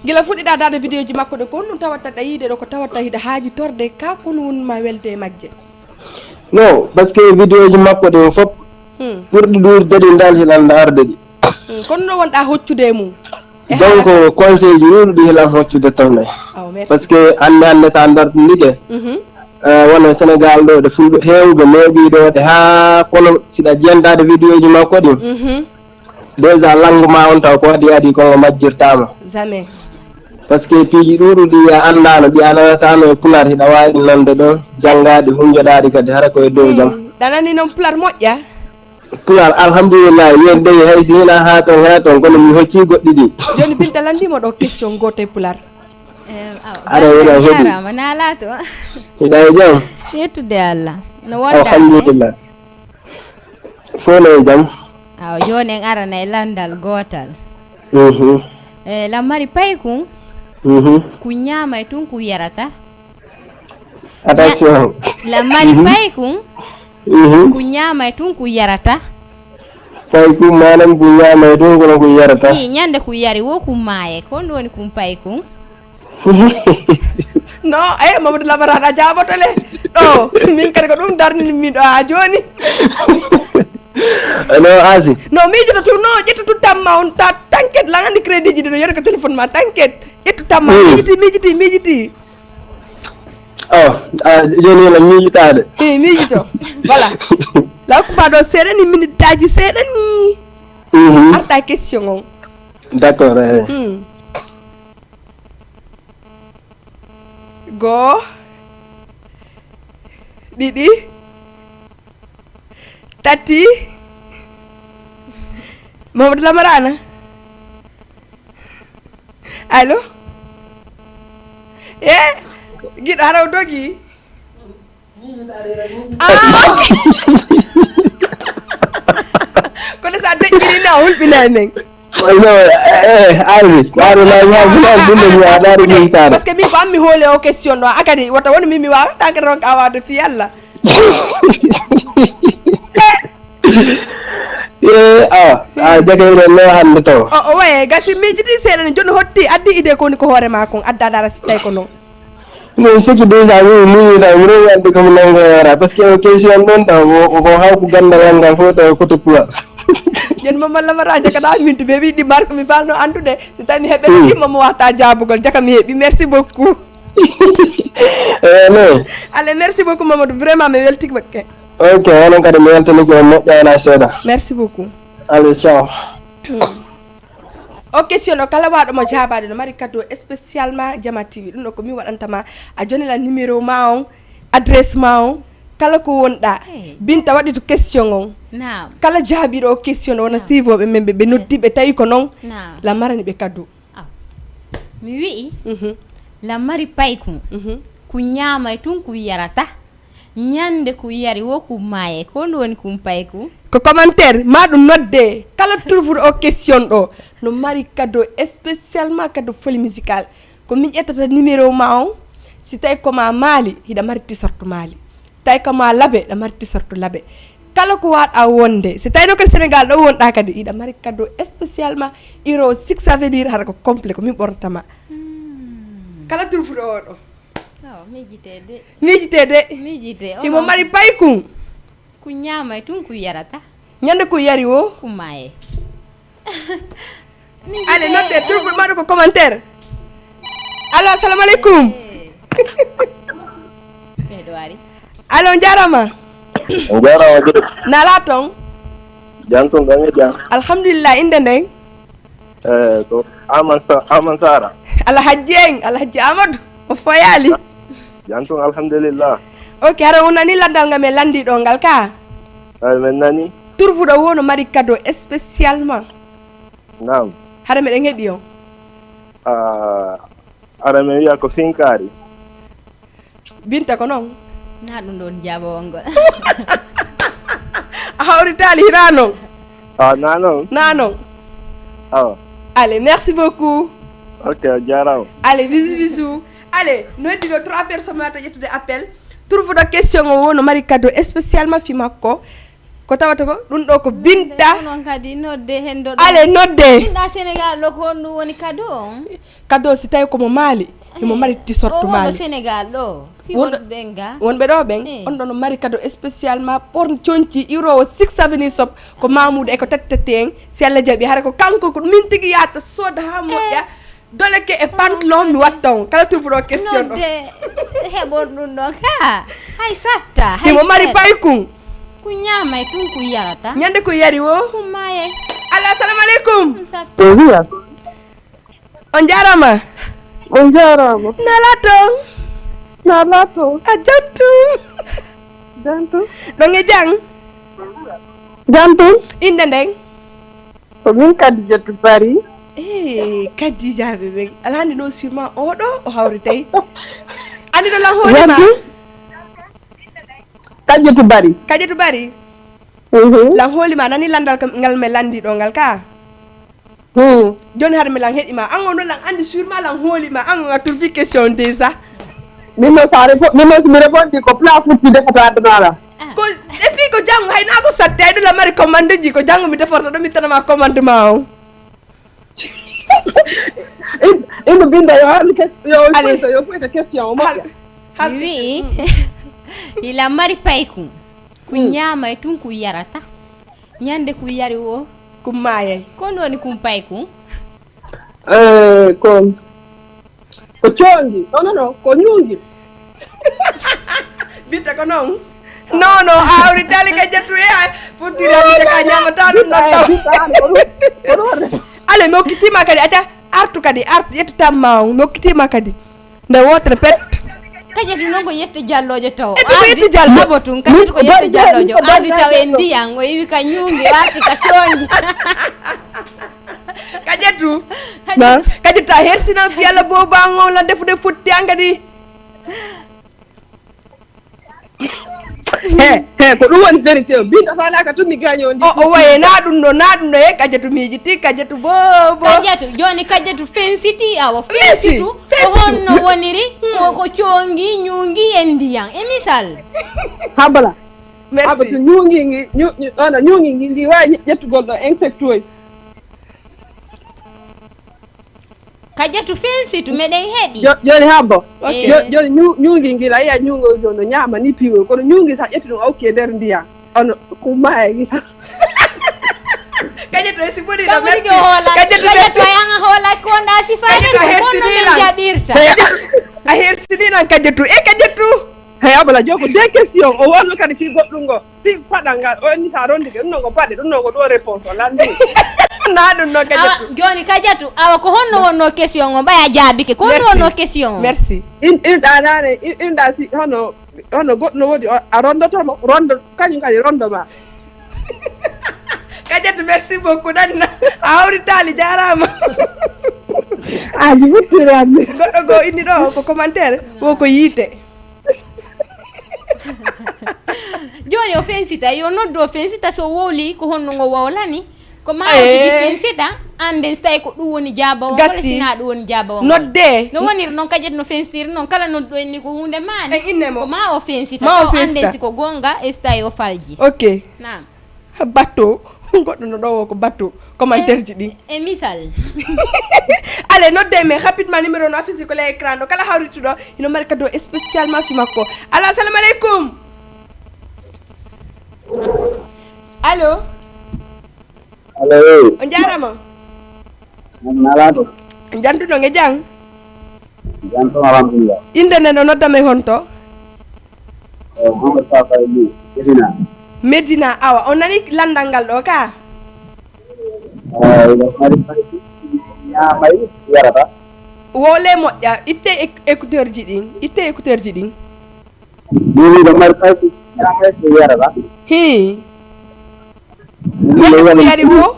Gila fuɗɗiɗa daade vidéo ji makko ɗe ko honɗum tawata ɗa yiide ɗo ko tawata hiɗa haaji torde ka kono wonma welde e majje? Non parce que vidéo ji makko ɗin fop ɓurɗi ɗuuɗude ɗin dal hiɗan arde ɗi. Kono no wonɗa hoccude e mum. Donc conseil ji ɗuuɗuɗi hilan hoccude tan nay. Parce que hannde hannde so a dartindike wona Sénégal ɗo ɗe fulɓe heewɓe neeɓi ɗo ɗe haa kono siɗa jiyantade vidéo ji makko ɗin déjà langue ma on taw ko adi adi kongo majjirtama. Jamais. Parce que piiji ɗuuɗuɗi a anndano ɗi a nanatano e pular hiɗa wawi ɗi nande ɗon janngaɗi hunjoɗaɗi kadi hara koye dow jam. Ɗanani noon pular moƴƴa. Pulaar alhamdulillahi yo ndewi hay si hina ha ton ha ton kono mi hocci goɗɗi ɗi. Joni Binta landimo ɗo question goto e Pulaar. Aɗa wona hoɗi. Jarama na laato. Hiɗa e jam. Yettude Allah. No wonda. Alhamdulillah. Fof no e jam. Aw joni en arana e landal gotal. Mhm. E lammari paykun. Mhm. Ku ñaamay tun ku yarata. Attention. La mari pay kun. Mhm. Ku ñaamay tun ku yarata. Pay kun manam ku ñaamay tun kono ku yarata. Ni ñande ku yari wo ku maaye ko ɗum woni kun pay kun. No e Mamadou Labarane a jaaboto le ɗo min kadi ko ɗum darnini min ɗo ha joni. No asi. No miijoto tun no ƴettu tun tamma on ta tanket lan andi crédit ji ɗi no yori ko téléphone ma tanket ƴettu tamma miijiti miijiti miijiti. Oh, a joni la miijitaade. Eh, miijito. Voilà. La kuba ɗo seeɗa ni minutaji seeɗa ni. Mhm. Arta question on. D'accord. Eh. Hmm. Go. Ɗiɗi. Tati. Mamadou Lamarana. Allo. E giɗo hara o dogi. Ah, ok. Kono sa deƴƴiri ni a hulɓinani men. Ardi ardi na ñaguɗa ɗumɗo mi aɗaɗo ɓeytare. Parce que min ko ammi hoole o question ɗo akadi wata woni min mi wawa tankata on ka awade fi allah. E awa a jagayɗo no hande taw. O waye gasi miijiti seeɗa ne joni hotti addi idée kowoni ko hoore ma kon adda dara si tawi ko noon. Min siki déjà min mini taw mi rewi adde komi nango yewra parce que o question ɗon taw ko haw ko gandal ngal fof taw koto pula. Joni mo malla mara jaka da min to bebi di marque mi falno andude si tawi mi heɓe ɗimmo mo wata jabugol jaka mi heɓi merci beaucoup. Eyyi non. Allez merci beaucoup Mamadou vraiment mi welti makke. Ok onon kadi mi weltanike on moƴƴa wona seeɗa. Merci beaucoup. Allez ciao. O question o kala waɗo mo jaabade no mari cadeau spécialement Jama T V ɗum ɗo ko min waɗantama a jonilan numéro ma on adresse ma on kala ko wonɗa binta waɗi to question on kala jaabiɗo o question o wona suivoɓe men ɓe ɓe noddiɓe tawi ko noon la marani ɓe cadeau. Aw. Mi wi'i, mhm. La mari paykun, mhm. Ku ñaamay tun ku yarata. Ñande ku yari wo ku maaye. Ko honɗum woni kun paykun? Ko commentaire, ma ɗum nodde. Kala turvuɗo o question ɗo, no mari cadeau spécialement cadeau folie musicale. Ko min ƴettata numéro ma on, si tawi ko ma maali, hiɗa mari tisorto maali. Tawi ko ma labe, ɗa mari tisorto labe. Kala ko waɗa wonde, si tawino kadi Sénégal ɗo wonɗa kadi, iɗa mari cadeau spécialement, iro six avenir, hara ko complet, ko min ɓornata ma. Kala turfuɗo o ɗo. Awa, miijitee de. Miijitee de. Miijitee, himo mari paykun. Ku ñaamay tun, ku yarata. Ñande ku yari wo. Ku maaye. Allez, nodde, turfuɗo maɗo ko commentaire. Allo, assalamu aleykum. Miɗo ari. Allo, on jarama. On jarama de. Nala ton. Jam ton, ɗon e jam. Alhamdulillah, inde nden? Eh, ko Aman Sa-, Aman Sara. Alhajji en, Alhajji Amadou, o foyali. Jam ton, alhamdulillah. Ok, hara on nani landal ngal men landi ɗo ngal ka? Ay, men nani. Turfuɗo wo no mari cadeau spécialement. Naam. Hara meɗen heɗi on. Ah, ara men wiya ko finkaari. Binta ko non? Na ɗum ɗon jaabawol ngol. A hawritaali hira non? Ah, na non. Na non. Awa. Allez, merci beaucoup. Ok, a jarama. Allez, bisous, bisous. Allez, no heddi ɗo trois personnes mata ƴettude appel. Turfuɗo question o wo no mari cadeau spécialement fi makko. Ko tawata ko ɗum ɗo ko Binta. Onon kadi nodde hen ɗo. Allez, nodde. Binta Sénégal ɗo ko honɗum woni cadeau on? Cadeau si tawi ko mo Mali, himo mari tisorto Mali. Sénégal ɗo. Fi wonɓe ɓen ga. Wonɓe ɗo ɓen, on ɗon no mari cadeau spécialement pour conci irowo six avenue sop ko Mamoudou e ko tati tati en. Si Allah jaɓi, hara ko kanko ko min tigi yahata soda ha moƴƴa. Doleke e pantalon mi watta on. Kala turfuɗo question ɗo. Nodde heɓon ɗum ɗon ka. Hay satta. Himo mari paykun. Ku ñaamay tun ku yarata. Ñande ku yari wo. Ku maaye. Allo, assalamu aleykum. Ɗum satta. On jarama. On jarama. Nala ton. Nala ton. A jantu. Jantu. Ɗon e jang. Jantu. Inde nden? Ko min Kadijatu Bari. Eh, Kadijaaɓe ɓen. Alaa nde non sûrement oɗo o hawritay. Anndi ɗo lan hooli ma? Kadijatu Bari. Kadijatu Bari? Mhm. Lan hooli ma, nani landal kam, ngal mi landi ɗo ngal ka? Hmm. Joni hade mi lan heɗi ma. An on lan anndi sûrement lan hooli ma. An on a trouvé question déjà. Min non sa repo-, min non si mi répondre ko plat futti defata addanala. Ko, et puis ko janngo, hay naa ko satti, hay ɗum la mari commande ji, ko janngo mi deforto ɗum, mi tanama commande ma on. In, ino binda yo hal kes-, yo foyta, yo foyta question o moƴƴa. Hal, hal. Mi wi'i, ila mari paykun. Ku ñaamay tun ku yarata. Ñande ku yari wo. Ku maayay. Ko ɗum woni kun paykun? Eh, ko Ko coongi. Non, non, non, ko ñuungi. Bitta ko non. Non, non, a hawri dali ka jettu e a futtira mi ka ñamata ɗum non taw. Bitta, bitta, ko ɗum, ko ɗum. Ale, mi okkitima kadi, aca, artu kadi, artu, ƴettu tamma on, mi okkitima kadi. Nde wotere pet. Kajatu non ko yette jalloojo taw. Ƴettu ko yette jallo. Abo tun, kajatu ko yette jalloojo. Andi taw e ndiyan, o iwi ka ñuungi, o arti ka coongi. Kajatu. Kajatu a hersinan fiyalla boba ngo la defude futti an kadi. He, he, ko ɗum woni vérité o. Binta falaka tun mi gaño ndi. O, o waye na ɗum ɗo, na ɗum ɗo e Kajatu miiji ti Kajatu bobo. Kajatu, joni Kajatu fensiti awa fensitu. O honno woniri? Ko, ko coongi, ñuungi e ndiyan. E misal. Habala. Merci. Aba to ñuungi ngi, ñu-, ñu-, ono ñuungi ngi, ngi wawi ƴettugol ɗo insecte uji. Kajatu fensitu, meɗen heɗi. Jo-, joni habbo. Ok. Jo-, joni ñu-, ñuungi ngi, la yiya ñuungo joni no ñaama ni piwol. Kono ñuungi sa ƴetti ɗum a okki e nder ndiyan. Ono, ko maaya ngi sa. Kajatu e si boni ɗo, merci. Kajatu, merci. Kajatu a yan a hoola ko nda sifaade ko honno min jaɓirta. A hersini lan Kajatu. E Kajatu. Hey, Abala, joko deux questions. O wonno kadi fi goɗɗum ngo. Fi paɗal ngal. O ni sa rondike, ɗum non ko paɗe, ɗum non ko ɗo réponse o landi. Na ɗum non Kajatu. Awa, joni Kajatu, awa ko honno wonno question o? Ɓaya jaabike. Ko honno wonno question o? Merci. In, in ɗanane, in, in ɗa si, hono, hono goɗɗo no woodi, o, a rondoto mo, rondo, kañum kadi rondo ma. Kajatu, merci beaucoup. Ɗan na, a hawritali, jarama. Aji wuttirande. Goɗɗo go inni ɗo, ko commentaire, wo ko yiite. Joni o fensita, yo noddu o fensita so wowli ko honno ngo wowlani. Ko ma o tigi fensita, annden si tawi ko ɗum woni jaabawo, walla si na ɗum woni jaabawo. Nodde. No woniri noon, kadi no fensitiri noon, kala nodduɗo en ni ko huunde maani. En inne mo. Ko ma o fensita, ma o annden si ko goonga, e si tawi o falji. Ok. Naam. Batto, goɗɗo no ɗo wo ko batto, commentaire ji ɗin. E misal. Allez, nodde men rapidement, numéro no affiché ko les écrans ɗo. Kala hawrituɗo, ino mari cadeau spécialement fi makko. Allo, assalamu aleykum. Allo. Allo. On jaarama. On nalaɗo. Jantuɗo nge jang. Janto, alhamdulillah. Inde nden o nodda men honto? Eh, Mamadou Safa Ly, Medina. Medina, awa. On nani landal ngal ɗo ka? Eh, ina mari fayde. Ñaamay yarata. Wole moƴƴa. Itte éc-, écouteur ji ɗin. Itte écouteur ji ɗin. Ɗum ɗo mari fayde. Ñaamay ko yarata. Hi. Wonde ko yari wo?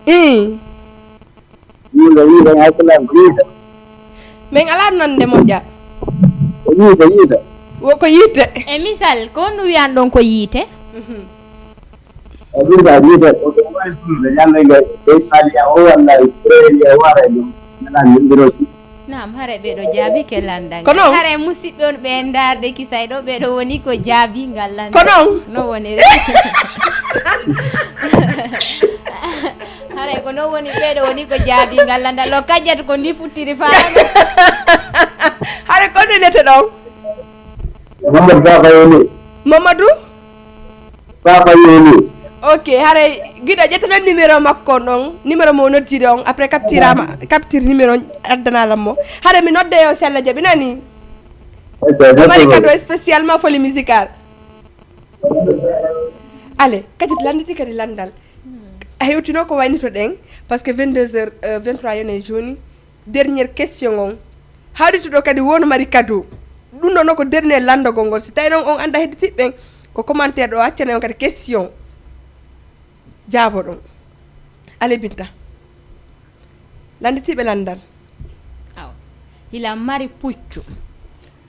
Ii. Min alaa nande moƴƴa. Ko yiite, yiite. Wo ko yiite. E misal, ko honɗum wiyan ɗon ko yiite? Mhm. E ɗum ka yiite, ko ɗum waɗi sunude ñande nge, ɓe Italiya o walla Israeli o wara e ɗum, nana yimɓirooji. Naam, hare ɓe ɗo jaabi ke landa. Ko noon? Hare musidɓe on ɓe ndaarde kisay ɗo, ɓe ɗo woni ko jaabi ngal landa. Ko noon? No woni. Hare ko noon woni, ɓe ɗo woni ko jaabi ngal landa. Lo kajjat ko ndi futtiri faa. Hare ko nde nete ɗon? Mamadou Safa Yoni. Mamadou? Safa Yoni. Ok, haray giɗo ƴettanen numéro makko on ɗon, numéro mo noddiri on, après capturama, capture numéro on, addanalan mo. Haray mi nodde yo si Allah jaɓi, nani? Ok, o mari cadeau spécialement folie musicale. Allez, kadi landiti kadi landal. A hewtino ko waynito ɗen, parce que vingt-deux heures, euh, vingt-trois yone jooni. Dernière question on. Hawrituɗo kadi wo no mari cadeau. Ɗum ɗo no ko dernier lanndagol ngol. Si tawi noon on annda hedditiɓe ɓen, ko commentaire ɗo accane on kadi question. Jaaboɗon. Ale Binta. Lannditiiɓe lanndal. Aw. Hila mari puccu.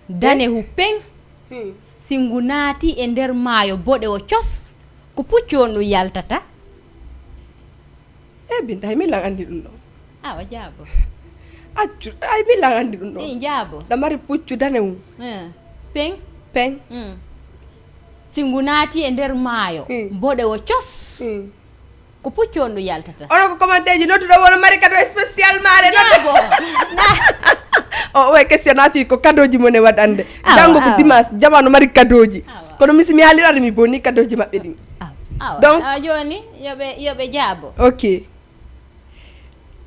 Danehu peng. Hmm. Si ngu naati e nder maayo boɗewo cos. Ko puccu on ɗum yaltata. E Binta, hay min lan anndi ɗum ɗo. Awa jaabo. Accu, hay min lan anndi ɗum ɗo. Ii, jaabo. Ɗa mari puccu danewum. Eh, peng. Peng. Mm. Si ngu naati e nder maayo, mm, boɗewo cos. Mm. Ko puccu on ɗum yaltata. Onon ko commentaire ji nodduɗo wono mari cadeau spécial maare noddu. Jaabo. Na. O, o, question na fii ko cadeau ji mon e waɗande. Awa, janngo ko awa. Dimanche, jamanu mari cadeau ji. Awa. Kono mi si mi haalirani mi boni cadeau ji maɓɓe ɗin. Awa, awa. Donc, awa jooni, yo ɓe, yo ɓe jaabo. Ok.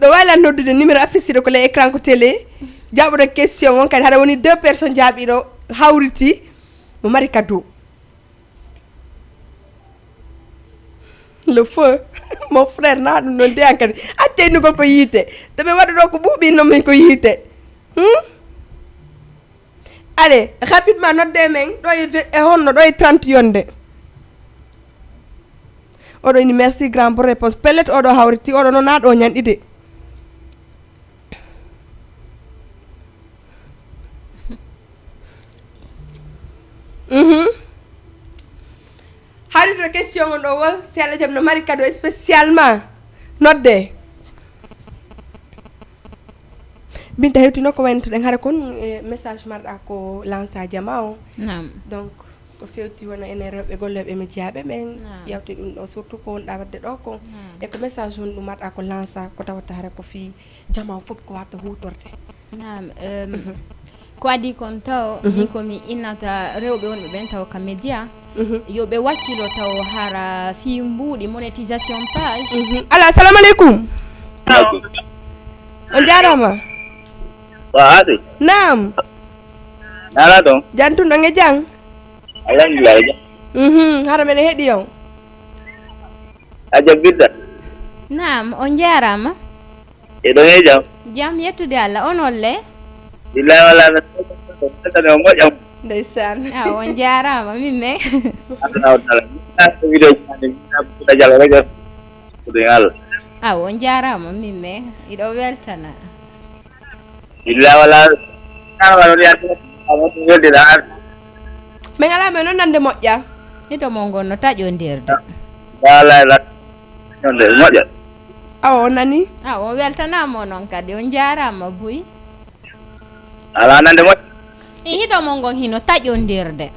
Ɗo waawi lan noddude numéro affiché ɗo ko les écrans ko télé. Jaaɓuɗo question on kadi haɗa woni deux personnes jaaɓiɗo hawriti mo mari cadeau. Le feu, mon frère na ɗum noon de an kadi. Acce innugol ko yiite. To ɓe waɗu ɗo ko ɓuuɓi noon min ko yiite. Hmm? Allez, rapidement, nodde men ɗo e ve-, e honno ɗo e trente yonde. Oɗo ini merci grand pour réponse. Pellet oɗo hawriti, oɗo noon na ɗo ñanɗi de. Mhm. Hawrito question on ɗo wo, si Allah jam no mari cadeau spécialement. Nodde. Binta hewtino ko wayntoɗen hara kon, e message marɗa ko lansa jama o. Naam. Donc, ko fewti wona enen rewɓe gollooɓe e média ɓe ɓen, naam, yawti ɗum ɗo, surtout ko wonɗa waɗde ɗo ko. Naam. E ko message on ɗum marɗa ko lansa, ko tawata hara ko fii jama o fof ko warta huutorde. Naam, em, mhm, ko adii kon taw, mhm, min ko mi innata rewɓe wonɓe ɓen taw ka média, mhm, yo ɓe wakkilo taw hara fii mbuuɗi monétisation page. Mhm. Allo, assalamu aleykum. Aleykum. On jaaraama. Wa haaɗi. Naam. Nala ɗon. Jantuɗon e jam? Alhamdulillah, e jam. Mhm, hara meɗen heɗi on. A jabbirɗa? Naam, on jaaraama. Eɗon e jam? Jam yettude Allah, on olle? Billahi wala, mi weltani on moƴƴam. Ndeysaan. Ah, on jaaraama, min ne. Allah taala. Min naata video jani, min naata jalo rek. Ko ɗum Allah. Ah, on jaaraama, min ne. Iɗo weltana. Billahi wala. Ah, wala, mi weltana. Min alaa, min noddude moƴƴa. Hito mon ngon no taƴondirde. Waalay la. Ɗonde moƴƴa. Awa, on nanii? A o weltanaama o noon kadi, on njaaraama buy. Alaa nande moƴƴa. E hito mon ngon hino taƴondirde.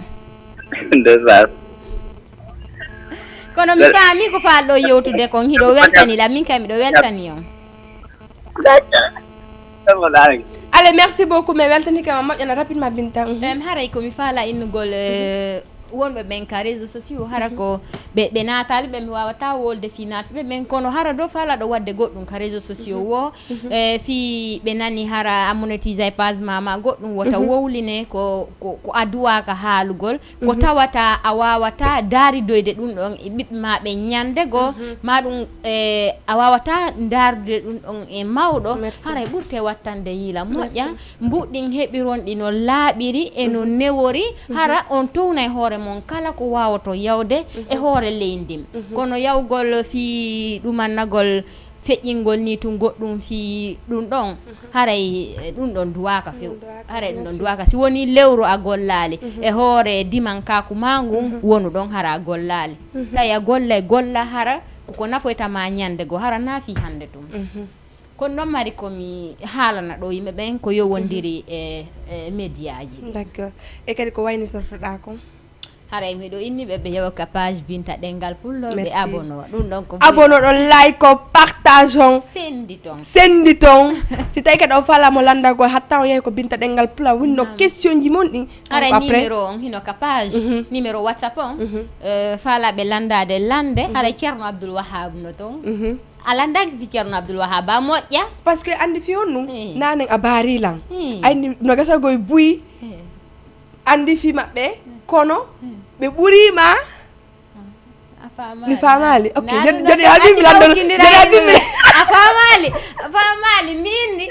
Ndeysaan. Kono mi faami ko faalɗo yewtude kon, hiɗo weltani ɗam, min kay miɗo weltani on. Allez, merci beaucoup, mais weltanike ma moƴƴana rapidement Binta. Mhm. Em, haray ko mi faala innugol eh, wonɓe ɓen ka réseau sociaux, hara ko ɓe ɓe naataali ɓe, mi waawata wolde fii naatɓe ɓen, kono hara do faala ɗo wadde goɗɗum ka réseau sociaux wo. Eh, fii ɓe nani hara a monétisé page ma ma goɗɗum, wota wowline ko ko ko a duwaaka haalugol, ko tawata a waawata daaridoyde ɗum ɗon e ɓiɓɓe ma ɓen ñande goo, ma ɗum e a waawata daardude ɗum ɗon e mawɗo. Haray ɓurte wattande yiila moƴƴa. Mbuɗɗin heɓiron ɗi no laaɓiri e no newori, hara on townay hoore mon kala ko waawoto yawde e hoore ley ndin. Kono yawgol fii ɗumannagol feƴƴingol nii tun goɗɗum fii ɗum ɗon, haray eh, ɗum ɗon duwaaka few. Haray ɗum ɗon duwaaka. Si wonii lewru a gollaali e hoore dimankaaku maa ngun wonu ɗon, hara a gollaali. Tawi a gollay golla, hara koko nafoyta ma ñande goo, hara naa fii hannde tun. Kono noon mari ko mi haalana ɗoo yimɓe ɓen ko yowondiri e e médiaji ɗi. D'accord. E kadi ko waynitortoɗaa kon? Haray miɗo inni ɓe ɓe yewa ka page Binta Ɗengal Pullo, ɓe abono ɗum ɗon ko. Abono ɗon, like o, partage on. Sendi ton. Sendi ton. Si tawi kadi on faalaa mo lanndagol, hatta on yahi ko Binta Ɗengal Pullo, winno question ji mon ɗin. Haray numéro on hino ka page, numéro WhatsApp on. Eh, faalaaɓe lanndaade lannde, haray Ceerno Abdul Wahab no ton. A lanndaaki fi Ceerno Abdul Wahab, a moƴƴa. Parce que anndi fi on ɗum, nanen a baari lan. Ayni no gasa goy buy. Anndi fii maɓɓe, kono ɓe ɓurii ma. Mi faamaali. Ok, joni joni habimi lanndano joni habimi. A faamaali, a faamaali. Miin ni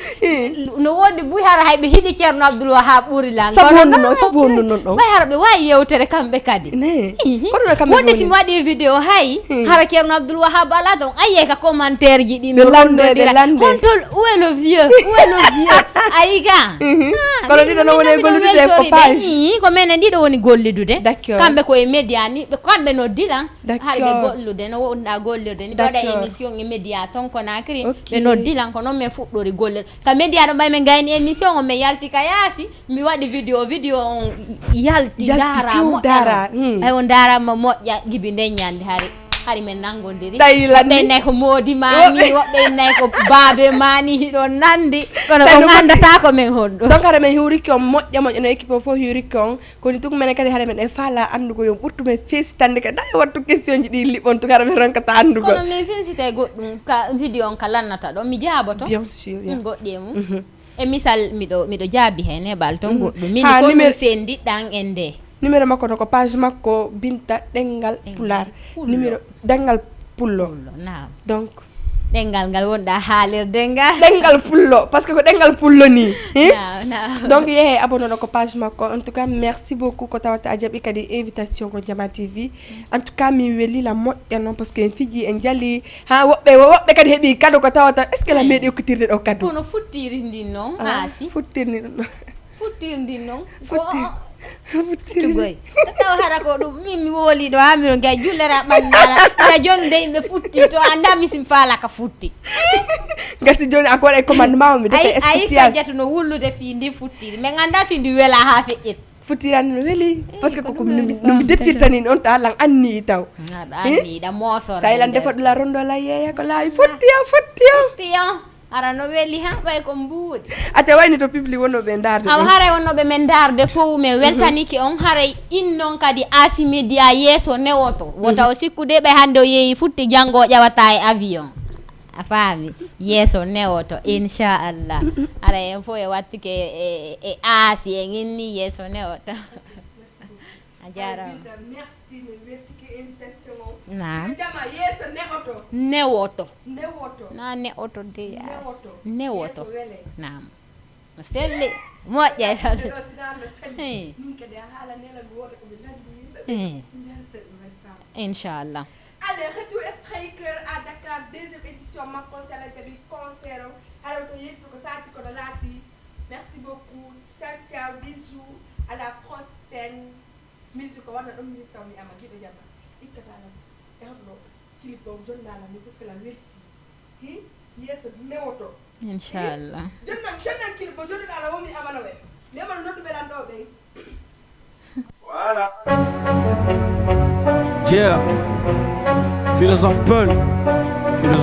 no woodi buy hara hay ɓe hiɗi Ceerno Abdul Wahab ɓuri lan. Sabu honno non, sabu honno non ɗon? Ɓay hara ɓe waawi yewtere kamɓe kadi. Ne. Kono no kamɓe wonde si mi waɗi vidéo hay hara Ceerno Abdul Wahab ala ton, ayyay ka commentaire ji ɗi. Ɓe lande, ɓe lande. Honto, où est le vieux? Où est le vieux? Ayi ga. Kono ɗiɗo no woni e gollude ko page. Ko menen ɗiɗo woni gollidude. D'accord. Kamɓe ko e média ni, ɓe kamɓe noddi lan. D'accord. Hari ɓe gollude no wonɗa gollude ni, ɓe waɗa émission e média ton Conakry. Ok. Ɓe noddi lan ko non men fuɗɗori golle. Ka média ɗo ɓay men gayni émission on, men yalti ka yaasi, mi waɗi vidéo, vidéo on yalti. Yalti dara few moƴƴa dara. Ay on darama moƴƴa gibi nden ñande hari. Hari men nangondiri. Tawi lanni. Woɓɓe innay ko moodi mani, woɓɓe innay ko baabe mani, hiɗon nandi. Kono on anndata ko men honɗo. Donc hara men hiwriki on moƴƴa moƴƴa no équipe o fof hiwriki on. Koni tun menen kadi hara men e faala anndugol, yo ɓurtu men fesitande kadi, hay wattu question ji ɗi liɓon tun hara men ronkata anndugol. Kono min fesita e goɗɗum ka vidéo on ka lannata ɗo mi jaaboto. Bien sûr. Ɗum goɗɗi e mum. E misal miɗo miɗo jaabi heen heɓal ton goɗɗum. Min ko min sendiɗɗan en nde. Numéro makko no ko page makko Binta Ɗenngal Pulaar. Numéro Ɗenngal Pullo. Pullo, naam. Donc. Ɗenngal ngal wonɗa haalirde ngal. Ɗenngal Pullo, parce que ko ɗenngal Pullo ni. Donc yehe abonoɗo ko page makko. En tout cas merci beaucoup ko tawata a jaɓi kadi invitation ko Jama T V. En tout cas min weli la moƴƴa noon parce que en fiji en jali ha woɓɓe woɓɓe kadi heɓi kado ko tawata est ce que la meeɗi okkitirde ɗo kado. Kono futtiri ndin noon. Aasi futtiri ndin noon. Futtirndi noon. Futti. Futtirndi. Taw hara ko ɗum min mi wooliiɗo haa miro ngiya jullere a ɓanndaala. Ka jonde yimɓe futti to annda mi sim faala ka futti. Ngasi jooni a goɗa e commandement mi defa spécial. Ayi kajjatu no wullude fii ndi futtiri. Min annda si ndi wela haa feƴƴet. Futtirani no weli parce que ko ko no mi defirtani on ta lan anni taw. Aɗa anni da mosoro. Sa ilan defa ɗula rondo la yeya ko laawi futti o futti o. Futti o. Hara no weli ha ɓay ko mbuuɗi. Ate wayni to public wonnoɓe e ndaarde. Awa haray wonnoɓe men ndaarde fow, min weltanike on. Haray in non kadi Asi Media yeeso newoto. Wota o sikkude ɓay hannde o yeeyi futti, janngo o ƴawata e avion. A faami? Yeeso newoto, inchallah. Haray en fow e wattike e e Asi en inni yeeso newoto. A jaaraama. Merci, min weltike invitation o. Naam. Jama yeeso newoto. Newoto. Newoto. Na newoto de. Newoto. Newoto. Naam. No selli. Moƴƴa e salde. Ɗo sina no selli. Min kadi a haala nela mi woda ko mi landi yimɓe ɓe. Nder selɓe waɗi fam. Inchallah. Allez, retour striker à Dakar, deuxième édition makko si Allah jaɓi concert o. Haɗa to yettu ko sati kono laati. Merci beaucoup. Ciao ciao, bisous. À la prochaine. Ɗum yirtam mi ama giɗo jama. Ittata lan. Ehlo. Kilip ɗo jonnaala mi puskala welti. Hi? Yeeso newoto. Inchallah. Jonnan jonnan kilip ɗo jonnaɗa ala womi amana ɓe. Mi amana noddu ɓe lan ɗo ɓe. Voilà. Yeah. Philosophe Paul.